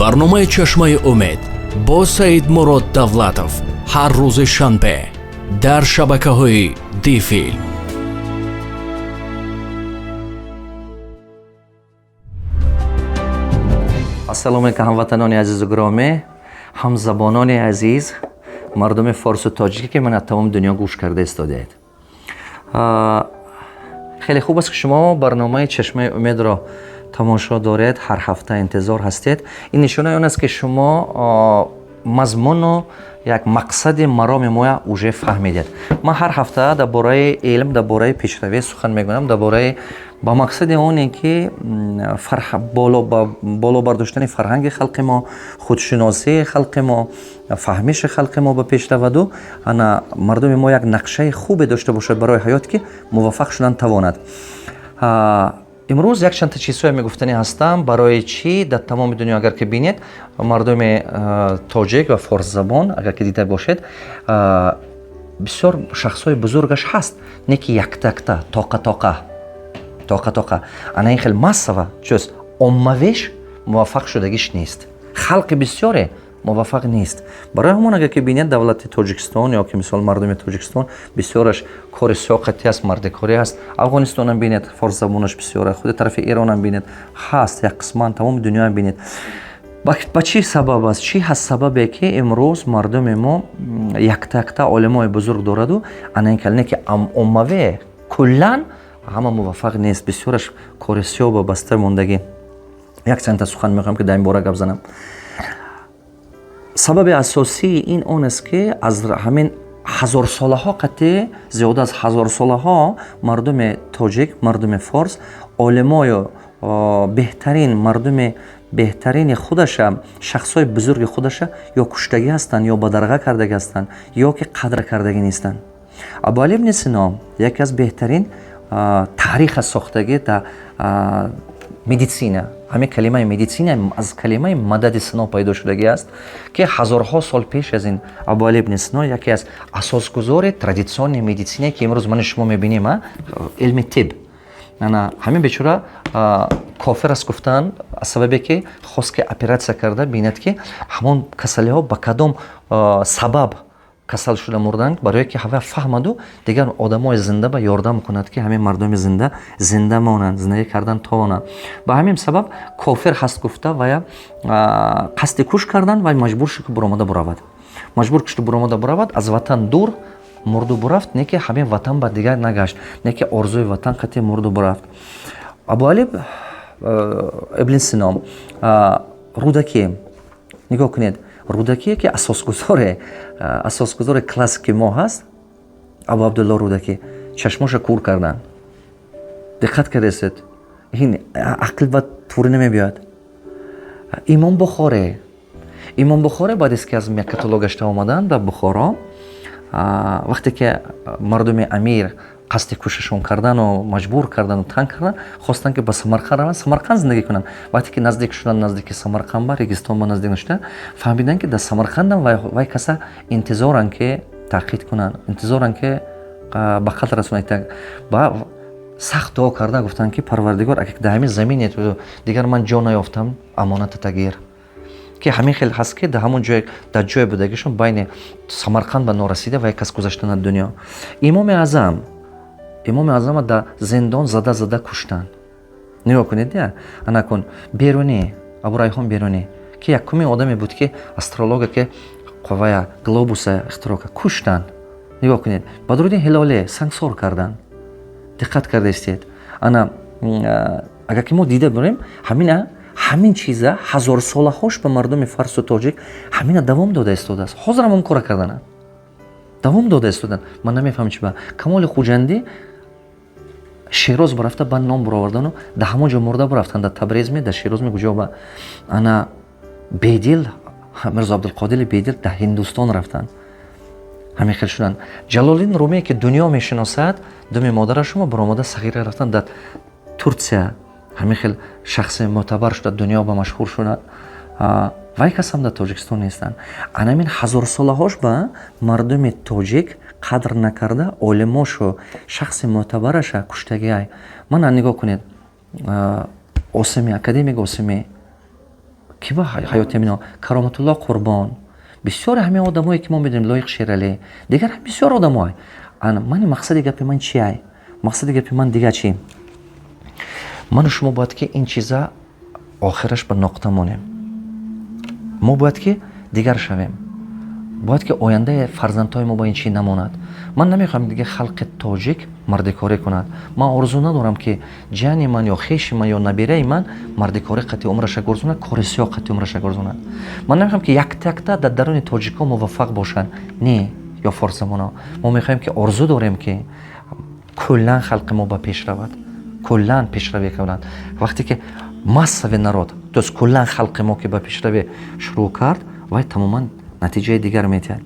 Барномаи «Чашмаи умед» бо Саидмурод Давлатов ҳар рӯзи шанбе дар шабакаҳои Дифилм. Ассалому алайкум, ҳамватанони азизу гиромӣ, ҳамзабонони азиз, мардуми форсу тоҷикӣ, ки ман аз тамоми дунё гӯш карда истодаед. Хеле хуб аст, ки шумо барномаи «Чашмаи умедро» тамошо доред, ҳар ҳафта интизор ҳастед. Ин нишонаи он аст, ки шумо мазмуну як мақсади мароми моя уже фаҳмидед. Ман ҳар ҳафта дар бораи илм, дар бораи пешравӣ сухан мегӯям, дар бораи ба мақсади оне ки боло бардоштани фарҳанги халқи мо, худшиносии халқи мо, фаҳмиши халқи мо ба пеш раваду ана мардуми мо як нақшаи хубе дошта бошад барои ҳаёт, ки муваффақ шудан тавонад. Имрӯз якчандта чизҳое мегуфтанӣ ҳастам, барои чӣ дар тамоми дунё, агар ки бинед, мардуми тоҷик ва форсзабон, агар ки дида бошед, бисёр шахсҳои бузургаш ҳаст, не ки якта-якта, тоқа-тоқа, тоқа-тоқа. Ана ин хел массово чиз, оммавеш муваффақ шудагиш нест, халқи бисёре муваффақ нест. Барои ҳамон, агар ки бинед, давлати Тоҷикистон ё ки мисол мардуми Тоҷикистон бисёраш кори сиёқатӣ аст, мардикорӣ аст. Афғонистонам бинед, форсзабонаш бисёр, худи тарафи Эронам бинед, ҳаст як қисман, тамоми дунёам бинед. Ба чӣ сабаб аст? Чӣ ҳаст сабабе, ки имрӯз мардуми мо якта-якта олимои бузург дораду ана ин калине, ки оммаве куллан ҳама муваффақ нест, бисёраш кори сиёҳ ба баста мондагӣ? Як чандта сухан мехоҳам, ки дар ин бора гап занам. Сабаби асосии ин он аст, ки аз ҳамин ҳазорсолаҳо, қатъи зиёда аз ҳазорсолаҳо, мардуми тоҷик, мардуми форс олимою беҳтарин, мардуми беҳтарини худаша, шахсҳои бузурги худаша ё куштагӣ ҳастанд, ё бадарға кардагӣ ҳастанд, ё ки қадр кардагӣ нестанд. Абуали ибни Сино яке аз беҳтарин таъриха сохтагӣ дар медицина. Ҳамин калимаи медицина аз калимаи мадади Сино пайдо шудагӣ аст, ки ҳазорҳо сол пеш аз ин Абуали ибни Сино яке аз асосгузори традитсионни медицина, ки имрӯз мани шумо мебинем, илми тиб. Ана ҳамин бечора кофир аст гуфтанд, аз сабабе ки хост, ки оператсия карда бинад, ки ҳамон касалиҳо ба кадом сабаб касал шуда мурданд, барое ки ҳава фаҳмаду дигар одамои зинда ба ёрдам кунад, ки ҳамин мардуми зинда зинда монанд, зиндагӣ кардан тавонанд. Ба ҳамин сабаб кофир ҳаст гуфта, вая қасди куш карданд. Вай маҷбур шуд, ки буромада буравад, маҷбур шуд, буромада буравад, аз ватан дур мурду бурафт. Не ки ҳамин ватан ба дигар нагашт, не ки орзуи ватан қатъи мурду бурафт. Абуали ибни Сино, Рӯдакӣ, нигоҳ кунед, Рӯдакие, ки асосгузори классики мо ҳаст, Абу Абдулло Рӯдакӣ, чашмоша кур карданд. Диққат кардесед, ин ақл ба тури намебиёяд. Имом Бухоре, Имом Бухоре баъдест, ки аз Меккатулло гашта омаданд ба Бухоро, вақте ки мардуми амир қасди кушашон кардану маҷбур кардану танг кардан, хостанд, ки ба Самарқанд раванд, Самарқанд зиндагӣ кунанд. Вақте ки наздик шуданд, наздики Самарқанд, ба регистон ба наздик шуда, фаҳмиданд, ки дар Самарқандам вай каса интизоранд, ки таъқид кунанд, интизоранд, ки ба қатл расонанд. Ба сахт дуо карда гуфтанд, ки Парвардигор, агар дар ҳамин замине дигар ман ҷо наёфтам, амонатата гир. Ки ҳамин хел ҳаст, ки дар ҳамон ҷой, дар ҷое будагишон, байни Самарқанд ба норасида, вай кас гузаштан аз дунё. Имоми Аъзам, Имоми Аъзама дар зиндон зада зада куштанд. Нигоҳ кунед, я анакун Берунӣ, Абурайҳон Берунӣ, ки якумин одаме буд, ки астролога, ки қуввая глобуса ихтироъ кард, куштанд. Нигоҳ кунед, Бадруддин Ҳилоле сангсор карданд. Диққат кардаистед? Ана агар ки мо дида бурем, ҳамина, ҳамин чиза ҳазорсолаҳош ба мардуми фарсу тоҷик ҳамина давом дода истодааст. Ҳозирам он кора кардананд, давом дода истоданд. Ман намефаҳмам, чи ба Камоли Хуҷандӣ Шероз бурафта, ба ном буровардану дар ҳамон ҷо мурда бурафтанд, дар Табрезме, дар Шерозме, куҷо ба. Ана Бедил, Мирзо Абдулқодири Бедил дар Ҳиндустон рафтанд, ҳамин хел шуданд. Ҷалолиддин Румие, ки дунё мешиносад, думи модарашумо баромада сағира рафтанд дар Турсия, ҳамин хел шахси мӯътабар шуда, дунё ба машҳур шуда. Вай касам дар Тоҷикистон нестанд. Анамин ҳазорсолаҳош ба мардуми тоҷик қадр накарда, олимошу шахси мӯътабараша куштагиай. Мана нигоҳ кунед, Осимӣ, академик Осимӣ. Ки ба ҳаёти мино Кароматулло Қурбон, бисёре ҳамин одамое, ки мо медонем, Лоиқ Шералӣ, дигар бисёр одамое. Мани мақсади гапи ман чи ай? Мақсади гапи ман дигар чи? Ману шумо бояд, ки ин чиза охираш ба ноқта монем. Мо бояд, ки дигар шавем, бояд, ки ояндаи фарзандҳои мо ба ин чи намонад. Ман намехоҳам, дига халқи тоҷик мардикорӣ кунад. Ман орзу надорам, ки ҷани ман ё хеши ман ё набираи ман мардикорӣ қати умраша гурзонад, кори сиёҳ қати умраша гурзонад. Ман намехоҳам, ки якта якта дар даруни тоҷикҳо муваффақ бошанд, не, ё форсзабонҳо. Мо мехоҳем, ки орзу дорем, ки куллан халқи мо ба пеш равад, куллан пешравӣ кунад. Вақте ки массовый народ, то есть куллан халқи мо, ки ба пешравӣ шурӯъ кард, вай тамоман натиҷаи дигар метиҳад.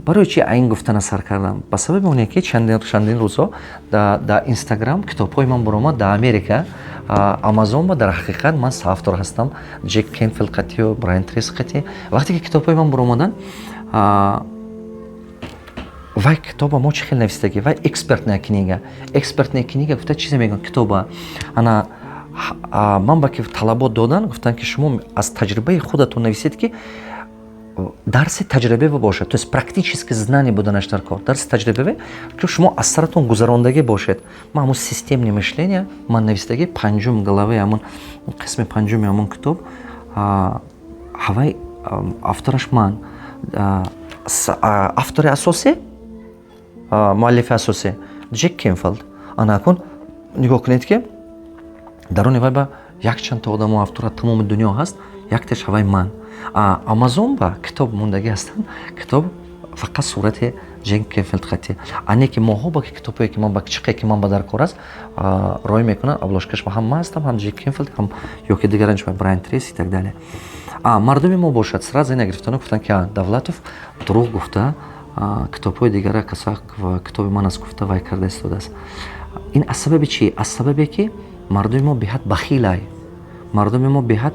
Барои чи ин гуфтана сар кардам? Ба сабаби оне, ки чандин рӯзҳо дар Инстаграм китобҳои ман баромад дар Америка, Амазон ба. Дар ҳақиқат ман соавтор ҳастам, Ҷек Кенфилд қатию Брайан Трейси қатӣ. Вақте ки китобҳои ман баромаданд, вай китоба мо чӣ хел навистагӣ? Вай экспертная книга. Экспертная книга гуфта чизе мегӯянд китоба. Ана ман ба ки талабот додан, гуфтанд, ки шумо аз таҷрибаи худатон нависед, ки дарси таҷрибавӣ бошад, то есть практически знание буданаш дар кор, дарси таҷрибавӣ, ки шумо аз саратон гузарондагӣ бошед. Ман ҳамун системное мышление ман навистагӣ, панҷум главаи ҳамун қисми панҷуми ҳамун китоб, ҳавай автораш ман, автори асосӣ, муаллифи асосӣ Ҷек Кенфилд. Ана акун нигоҳ кунед, ки даруни вай ба якчандта одамо автора тамоми дунё ҳаст, якташ ҳавай ман. Амазон ба китоб мондагӣ ҳастанд, китоб фақат сурати Ҷек Кенфилд хати. Ане ки моҳо ба китобҳое, ки ман ба чиқе, ки ман ба дар кор аст, рой мекунанд, обложкаш ба ҳам ман ҳастам, ҳам Ҷек Кенфилд, ҳам ёки дигаранч, Брайан Трейси и так далее. Мардуми мо бошад, сразу ина гирифтану гуфтанд, ки Давлатов дурӯғ гуфта, китобҳои дигара каса китоби ман аст гуфта, вай карда истодааст. Ин аз сабаби чӣ? Аз сабабе, ки мардуми мо беҳад бахилай, мардуми мо беҳад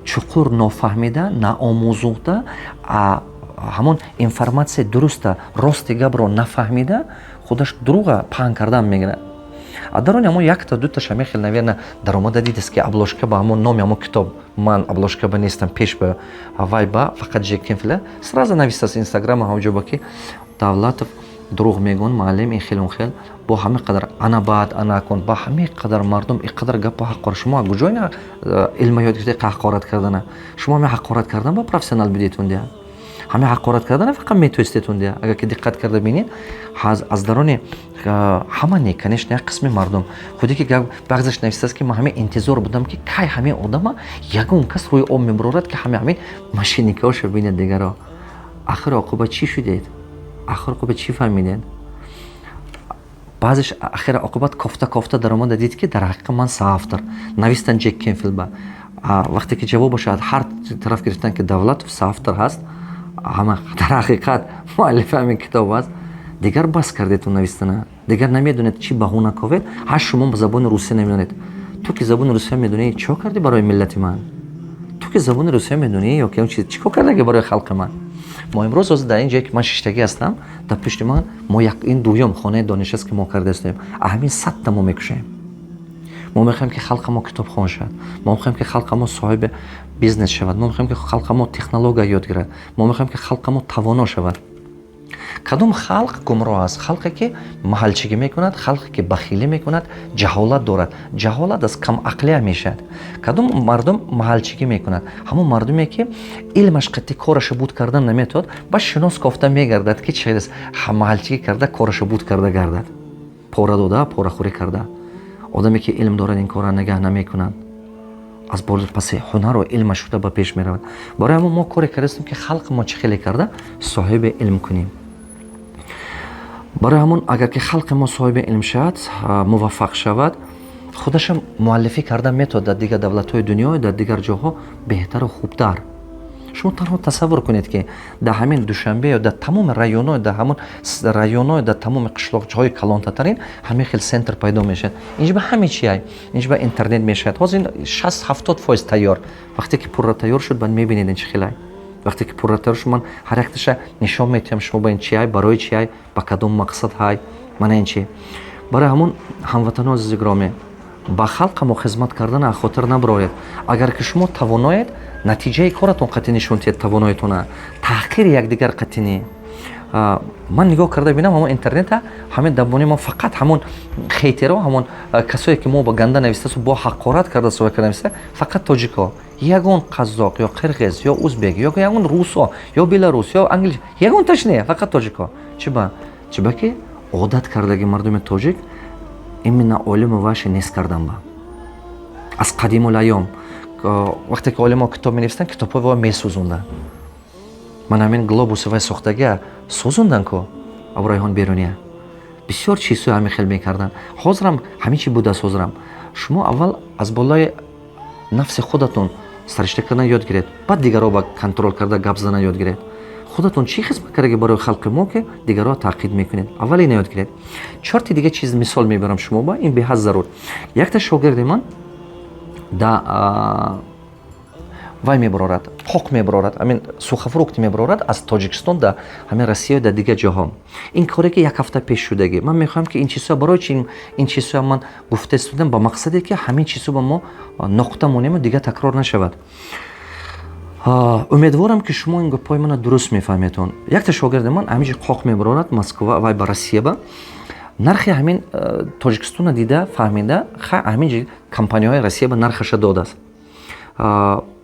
чуқур нофаҳмида, наомӯзухта, ҳамон информатсияи дуруста, рости гапро нафаҳмида, худаш дурӯға паҳн кардан мегирад. А дарони ҳамон якта дуташа мехел, наверно, даромада дидест, ки обложка ба ҳамон номи ҳамон китоб ман обложка ба нестам, пеш ба вай ба фақат Ҷек Кенфилд. Сразу навистааст Инстаграма ҳамҷо ба, ки Давлатов дурӯғ мегӯн, муаллим ин хел, он хел, бо ҳама қадар ана баъд ана кун, ба ҳамаи қадар мардум ин қадар гапу ҳаққорат. Шумо аз куҷо ина илма ёд гирифта ҳақорат кардана? Шумо ҳами ҳақорат кардан ба профессионал бидетун дия, ҳами ҳақорат кардана фақат метоистетун дия. Агар ки диққат карда бинед, аз дарони ҳама не, конечно, як қисми мардум худе ки баъзеш навистааст, ки ман ҳамин интизор будам, ки кай ҳамин одама ягон кас рӯи об мебарорад, ки ҳами ҳамин мошенникаҳошо бинед. Дигаро ахир оқибат чӣ шудед? Ахир оқибат чӣ фаҳмидед? Баъзеш ахир оқибат кофта кофта даромада дид, ки дар ҳақиқат ман соавтор навистан Ҷек Кенфилд ба. Вақте ки ҷавобаша ҳар тараф гирифтан, ки Давлатов соавтор ҳаст, ҳама дар ҳақиқат муаллифи ҳамин китоб аст, дигар бас кардету навистана, дигар намедонед чӣ баҳона ковед. Ҳар шумо забони русия намедонед. Ту ки забони русия медонӣ, чӣ кардӣ барои миллати ман? Ту ки забони русия медонӣ ё ки чӣ кор кардаги барои халқи ман? Мо имрӯз ҳозир дар ин ҷое, ки ман шиштагӣ ҳастам, дар пушти ман мо ин дуюм хонаи дониш аст, ки мо карда истоем. Ҳамин садта мо мекушем. Мо мехоҳем, ки халқи мо китобхон шавад. Мо мехоҳем, ки халқи мо соҳиби бизнес шавад. Мо мехоҳем, ки халқи мо технология ёд гирад. Мо мехоҳем, ки халқи мо тавоно шавад. Кадом халқ гумроҳ аст? Халқе, ки маҳалчигӣ мекунад, халқе, ки бахилӣ мекунад, ҷаҳолат дорад. Ҷаҳолат аз камақлия мешавад. Кадом мардум маҳалчигӣ мекунад? Ҳамон мардуме, ки илмаш қатъи кораша буд кардан наметавонад, ба шинос кофта мегардад, ки чиз маҳалчигӣ карда, кораша буд карда гардад, пора дода, порахӯрӣ карда. Одаме, ки илм дорад, ин корра нигаҳ намекунад, аз паси ҳунару илма шуда ба пеш меравад. Барои ҳамон мо коре кардастем, ки халқи мо чӣ хеле карда соҳиби илм кунем. Барои ҳамон, агар ки халқи мо соҳиби илм шавад, муваффақ шавад, худашам муаллифӣ карда метавонад дар дигар давлатҳои дунё, дар дигар ҷоҳо беҳтару хубтар. Шумо танҳо тасаввур кунед, ки дар ҳамин Душанбе ё дар тамоми районҳо, дар ҳамон районҳо, дар тамоми қишлоқҷоҳои калонтатарин ҳамин хел центр пайдо мешавад. Инҷа ба ҳаме чи ай, инҷа ба интернет мешавад. Ҳозир ин 60-70% тайёр. Вақте ки пурра тайёр шуд, баъд мебинед, ин чӣ хел ай. Вақте ки пурра тайёр шуд, ман ҳар якташа нишон метиҳам шумо ба, ин чи ай, барои чи ай, ба кадом мақсад ҳай, мана ин чи. Барои ҳамон, ҳамватанони азизи гиромӣ. Ба халқамо хизмат кардан аз хотир набароред. Агар ки шумо тавоноед, натиҷаи коратон қатъӣ нишон диҳед тавоноитона, таҳқири якдигар қатъӣ не. Ман нигоҳ карда бинам ҳамон интернета, ҳамин давони мо фақат ҳамон хейтеро, ҳамон касое ки мо ба ганда навистасу бо ҳақорат карда суҳбат карда нависта, фақат тоҷико. Ягон қазоқ ё қирғиз ё узбек ё ягон русо ё беларус ё англис ягонташ не, фақат тоҷико. Чиба? Чиба ки одат кардаги мардуми тоҷик именно олиму ваши нест кардан ба аз қадимул айём. Вақте ки олимо китоб менависанд, китобҳои ва месӯзонданд. Ман ҳамин глобуси вай сохтагия сӯзондан ку, Абурайҳон Беруния. Бисёр чизҳои ҳамин хел мекарданд. Ҳозирам ҳамин чи будааст. Ҳозирам шумо аввал аз болои нафси худатон саришта кардан ёд гиред, баъд дигарро ба контроль карда гап задан ёд гиред. Худатон чӣ хизмат кардаги барои халқи мо, ки дигарро таъқид мекунед? Аввал ина ёд гиред. Чорти дига чиз мисол мебарам шумо ба, ин беҳад зарур. Якта шогирди ман да вай мебарорад, қоқ мебарорад, ҳамин сухофрукт мебарорад аз Тоҷикистон да ҳамин Россия, да дигар ҷоҳо. Ин коре ки як ҳафта пеш шудагӣ. Ман мехоҳам, ки ин чизҳо, барои чи ин чизҳоя ман гуфта истодам? Ба мақсаде ки ҳамин чизҳо ба мо нуқта монему, дигар такрор нашавад. Умедворам, ки шумо ин гапҳои мана дуруст мефаҳметон. Якта шогирди ман ҳамин қоқ мебарорад Москва вай ба Россия ба нархи ҳамин Тоҷикистона дида фаҳмида, ҳамин компанияҳои Россия ба нархаша додааст,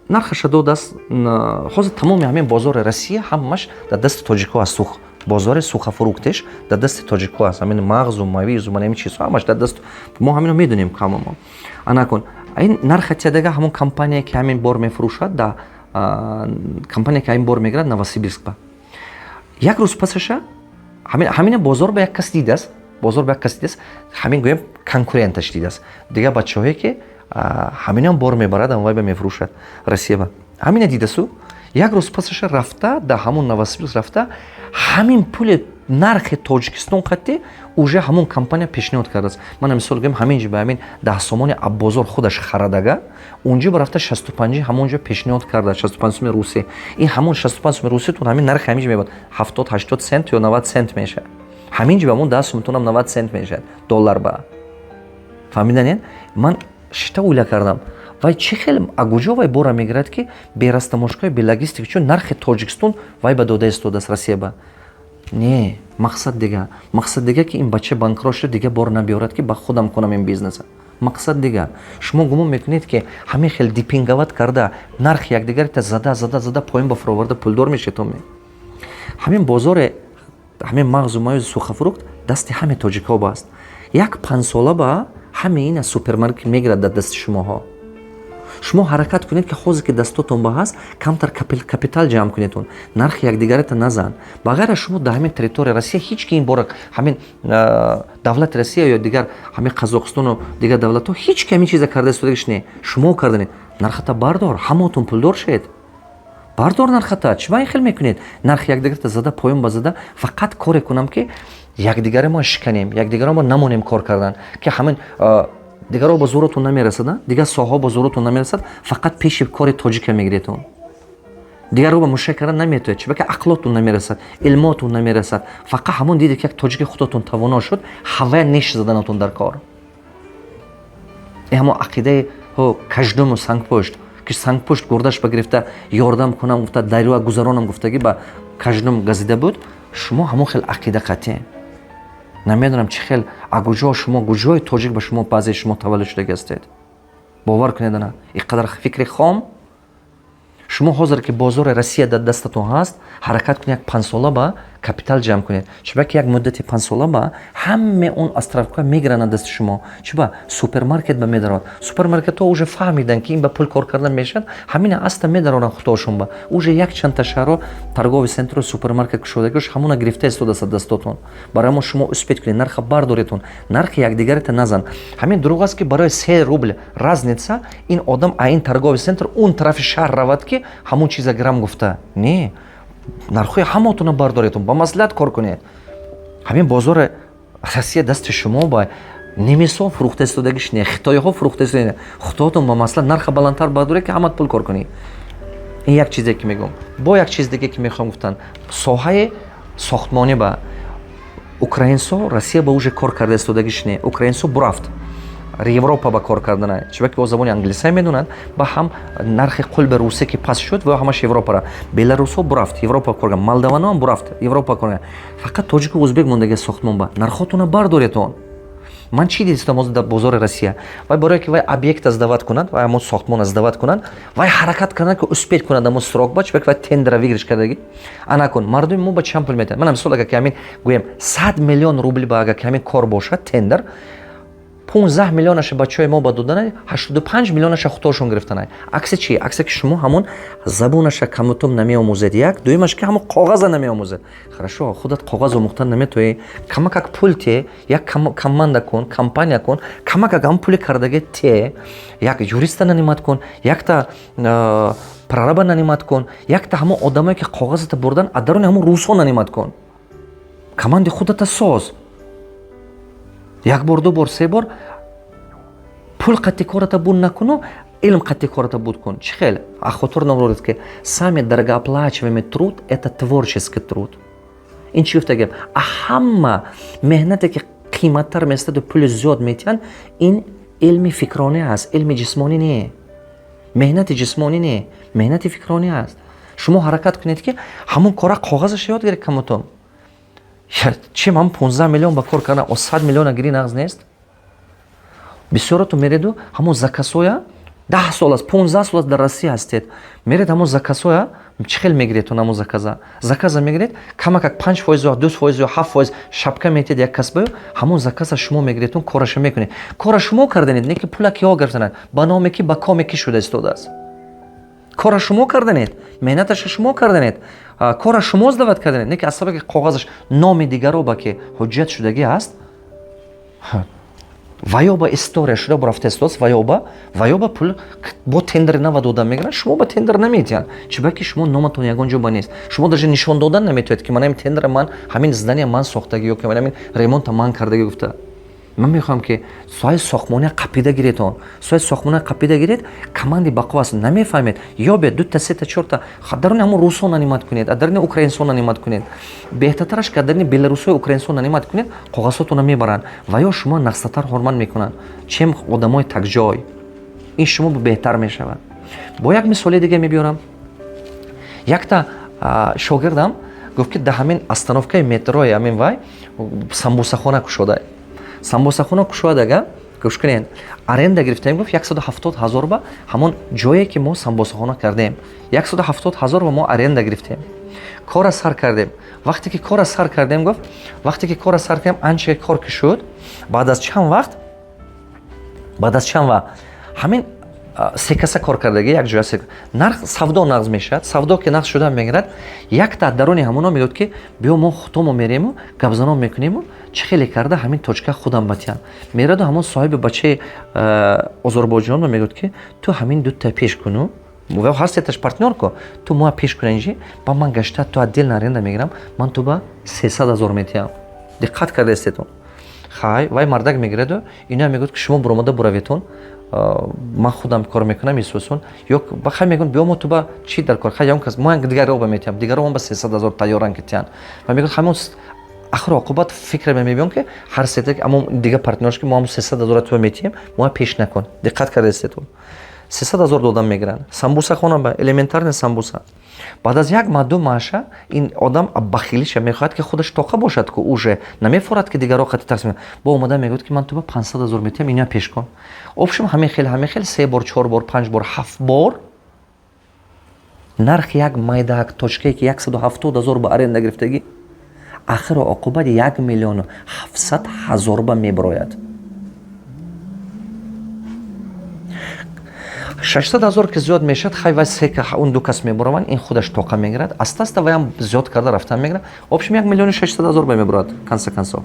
нархаша додааст. Ҳозир тамоми ҳамин бозори Россия ҳамаш дар дасти тоҷикҳо аст. Сух бозори сухофруктеш дар дасти тоҷикҳо аст. Ҳамин мағзу мавизу ман ҳамин чизҳо ҳамаш дар даст мо, ҳамино медонем ҳамамо. Анакун ин нарха тиядага ҳамон компания, ки ҳамин бор мефурӯшад, да компания, ки ҳамин бор мегирад Новосибирск ба. Як рӯз пасаша ҳамина бозор ба як кас дидааст, бозор ба як кас дидааст, ҳамин гӯем конкуренташ дидааст, дигар бачаҳое ки ҳаминам бор мебарад, вай ба мефурӯшад Россия ба. Ҳамина дидасу як рӯз пасаша рафта да ҳамон Новосибирск рафта, ҳамин пули нархи Тоҷикистон қатӣ уже ҳамон компания пешниҳод кардааст. Мана мисол гӯем, ҳамин ҷи ба ҳамин 10 сомони аббозор худаш харадага, унҷо ба рафта 65-и ҳамон ҷо пешниҳод карда, 65 суми русӣ. Ин ҳамон 65 суми руситон ҳамин нархи ҳамин ҷи мебод 70-80 цент ё 90 цент мешавад. Ҳамин ҷи ба ҳамон 10 сумтонам 90 цент мешавад доллар ба. Фаҳмиданед? Ман шита уйла кардам: вай чӣ хел, агуҷо вай бора мегирад, ки бе растаможкаи, бе логистика, чун нархи Тоҷикистон вай ба дода истодааст Россия ба? Не, мақсад дига, мақсад дига, ки ин бача банкрот шуда, дига бор набиёрад, ки ба худам кунам ин бизнеса. Мақсад дига. Шумо гумон мекунед, ки ҳамин хел демпинговать карда, нархи якдигарита зада, зада, зада поён ба фуроварда пулдор мешетоме? Ҳамин бозоре, ҳамин мағзу маюзи сухофрукт дасти ҳаме тоҷикҳо бааст. Як 5 сола ба ҳаме ина супермаркет мегирад дар дасти шумоҳо. Шумо ҳаракат кунед, ки ҳозир ки дастотон ба ҳаст, камтар капитал ҷамъ кунедон, нархи якдигарата назан. Ба ғайр аз шумо дар ҳамин территорияи Россия ҳеҷ ки ин бора, ҳамин давлати Россия ё дигар ҳамин Қазоқистону дигар давлатҳо ҳеҷ ки ҳамин чиза карда истодагиш не. Шумо карданед, нархата бардор, ҳамаотон пулдор шед. Бардор нархата. Чӣ ба ин хел мекунед? Нархи якдигарата зада, поён ба зада, фақат коре кунам, ки якдигаре мо шиканем, якдигаро мо намонем кор кардан, ки ҳамин дигарро ба зӯротон намерасад, дигар соҳаҳо ба зӯротон намерасад. Фақат пеши кори тоҷика мегиретон, дигарро ба мушак кардан наметояд. Чиба ки ақлотон намерасад, илмотон намерасад. Фақат ҳамон диде, ки як тоҷики худотон тавоно шуд, ҳавая неш заданатон дар кор. Ҳамон ақидаи каждуму сангпушт, ки сангпушт гурдаш ба гирифта ёрдам кунам гуфта, дарёа гузаронам гуфтагӣ ба каждум газида буд. Шумо ҳамон хел ақида қатъӣ. Намедонам, чӣ хел, агуҷо шумо, гуҷои тоҷик ба шумо, баъзеи шумо таваллуд шудаги ҳастед. Бовар кунед, ана ин қадар фикри хом. Шумо ҳозир ки бозори Россия дар дастатон ҳаст, ҳаракат кунед, як 5 сола ба капитал ҷамъ кунед. Чиба ки як муддати 5 сола ба ҳаме он островка мегиранд аз дасти шумо. Чиба супермаркет ба медарод. Супермаркетҳо уже фаҳмиданд, ки ин ба пул кор кардан мешавад, ҳамина аста медароранд худошон ба. Уже як чандта шаҳрҳо торговый центру супермаркет кушодагиш ҳамона гирифта истодааст аз дастотон. Барои мо шумо успеть кунед, нарха бардоретон, нархи якдигарата назан. Ҳамин дурӯғ аст, ки барои 3 рубл разница ин одам а ин торговый центр он тарафи шаҳр равад, ки ҳамон чиза гирам гуфта. Не, нархҳои ҳамотона бардоретон, ба маслиҳат кор кунед. Ҳамин бозори Россия дасти шумо ба немисҳо фурӯхта истодагиш не, хитоиҳо фурӯхта истода. Худотон ба маслиҳат нарха баландтар бардоред, ки ҳамат пул кор кунӣ. Ин як чизе ки мегӯм. Бо як чиз диге ки мехоҳам гуфтан: соҳаи сохтмонӣ ба украинсо Россия ба уже кор карда истодагиш не. Украинсо бурафт. Европа ба кор кардана, чиба ки о забони англисия медонанд, ба ҳам нархи қулби русия ки паст шуд, ва ҳамаш Европара. Беларусҳо бурафт Европа кор кард, молдаваноам бурафт Европа кор кард, фақат тоҷику узбек мондаги сохтмон ба. Нархотона бардоретон. Ман чӣ дидистам ҳозир дар бозори Россия? Вай барое ки вай объекта сдавать кунад, вай ҳамон сохтмона сдавать кунад, вай ҳаракат кунад, ки успеть кунад ҳамон срок ба, чиба ки вай тендера выигрыш кардагӣ. Ана кун, мардуми мо ба чанд пул метиҳанд? Мана мисол, агар ки ҳамин гӯем 100 миллион рубл ба, агар ки ҳамин кор бошад, тендер, 15 миллионаша бачаҳои мо ба додана, 85 миллионаша худошон гирифтана. Акси чи? Аксе ки шумо ҳамон забонаша камутум намеомӯзед, як, дуюмаш ки ҳамон коғаза намеомӯзед. Хорошо, худат коғаз омӯхтан наметоӣ, камакак пул те, як команда кун, компания кун, камакак ҳамон пули кардаги те, як юриста нанимать кун, якта прораба нанимать кун, якта ҳамон одамое ки коғазата бурдан, аз даруни ҳамон русҳо нанимать кун, команди худата соз. Як бор, ду бор, се бор пул қатъи кората буд накуну, илм қатъи кората буд кун. Чӣ хел? А хотир набуред, ки самый дорогооплачиваемый труд — это творческий труд. Ин чӣ гуфта гап? А ҳама меҳнате ки қиматтар местаду пули зиёд метиҳанд, ин илми фикронӣ аст, илми ҷисмонӣ не, меҳнати ҷисмонӣ не, меҳнати фикронӣ аст. Шумо ҳаракат кунед, ки ҳамон кора коғазаша ёд гиред камутум. Чем ҳам 15 миллион ба кор кардан, о 100 миллиона гирӣ, нағз нест? Бисёрото мереду ҳамон заказоя, 10 сол аст, 15 сол аст дар Россия ҳастед, меред ҳамон заказоя чӣ хел мегиред? Ҳамон заказа мегиред, камакак 5% ё 2% ё 7% шапка метиҳед як касбаю, ҳамон заказа шумо мегиредтун, кораша мекунед. Кора шумо карданед, не ки пула киҳо гирифтанад, ба номе ки, ба коме ки шуда истодааст. Кора шумо карданед, меҳнаташа шумо карданед, кора шумо сдавать карданед, не ки аз сабаби коғазаш номи дигаро ба ки ҳуҷҷат шудагӣ аст, ва ё ба история шуда бурафта истодааст, ва ё ба пул бо тендери нава дода мегиранд, шумо ба тендер наметиҳанд, чиба ки шумо номатон ягон ҷо ба нест. Шумо даже нишон додан наметавонед, ки ман ҳамин тендера, ман ҳамин здания ман сохтагӣ ё ки ман ҳамин ремонта ман кардагӣ гуфта. Ман мехоҳам, ки соҳаи сохтмония қапида гиретон. Соҳаи сохтмония қапида гиред, команди бақо аст, намефаҳмед, ёбед дута, сета, чорта, даруни ҳамон русҳо нанимать кунед, даруни украинсҳо нанимать кунед. Беҳтартараш ки даруни беларусҳои, украинсҳо нанимать кунед, коғазҳотона мебаранд ва ё шумо нақстатар ҳурмат мекунанд, чем одамои такҷой. Ин шумо беҳтар мешавад. Бо як мисоли дига мебиёрам. Якта шогирдам гуфт, ки дар ҳамин остановкаи метрои ҳамин вай самбусахона кушода. Самбусахона кушода, гӯш кунед, аренда гирифтем, гуфт, 170 000 ба ҳамон ҷое ки мо самбосахона кардем, 170 000 ба мо аренда гирифтем, кора сар кардем. Вақте ки кора сар кардем, гуфт, вақте ки кора сар кардем, анча кор ки шуд, баъд аз чанд вақт ҳамин се каса кор кардагӣ якҷоя, нарх савдо нағз мешавад. Савдо ки нағз шуда мегирад, якта даруни ҳамоно мегӯяд, ки биё, мо худомо мерему, гапзанон мекунему, чӣ хеле карда ҳамин точка худам батиҳам. Мераду ҳамон соҳиби бачаи Озарбойҷонро мегӯяд, ки ту ҳамин дута пеш куну, ҳар сеташ партнёр ку, ту моа пеш куна инҷи ба ман гашта, ту отдельно аренда мегирам, ман ту ба 300 000 метиҳам. Диққат кардаистетон? Хай, вай мардак мегираду ино мегӯяд, ки шумо буромада бураветон, ман худам кор мекунам. Исусон ё хай мегӯянд, биё, мо ту ба чӣ дар кор, хай, ягон кас мо дигаро ба метиҳам, дигаро ба 300 000 тайёран ки тиҳанд. Ва мегӯяд, ҳамон ахир оқибат фикр мебиём, ки ҳар сета амо дига партнёрш, ки мо ҳам 300 000 ту метиҳем, мо пеш накун. Диққат кардаистетон? 300 000 додам мегиранд самбуса хона ба, элементарный самбуса. Баъд аз як маҳ, 2 маҳша ин одам бахилиша мехоҳад, ки худаш тоқа бошад, ку уже намефорад, ки дигаро қати тақсим бо омада мегӯяд, ки ман ту ба 500 000 метиҳам, ина пеш кун. Общем, ҳамин хел се бор, чор бор, панҷ бор, ҳафт бор нархи як майдаак точкае, ки 170 000 ба аренда гирифтагӣ, ахиру оқубат 1 700 000 ба мебирояд. 600 000 ки зиёд мешавад, хай, вай се он ду кас мебураванд, ин худаш тоқа мегирад, аста аста ваям зиёд карда рафтан мегирад. Общем, 1 600 000 ба мебурад. Конце концов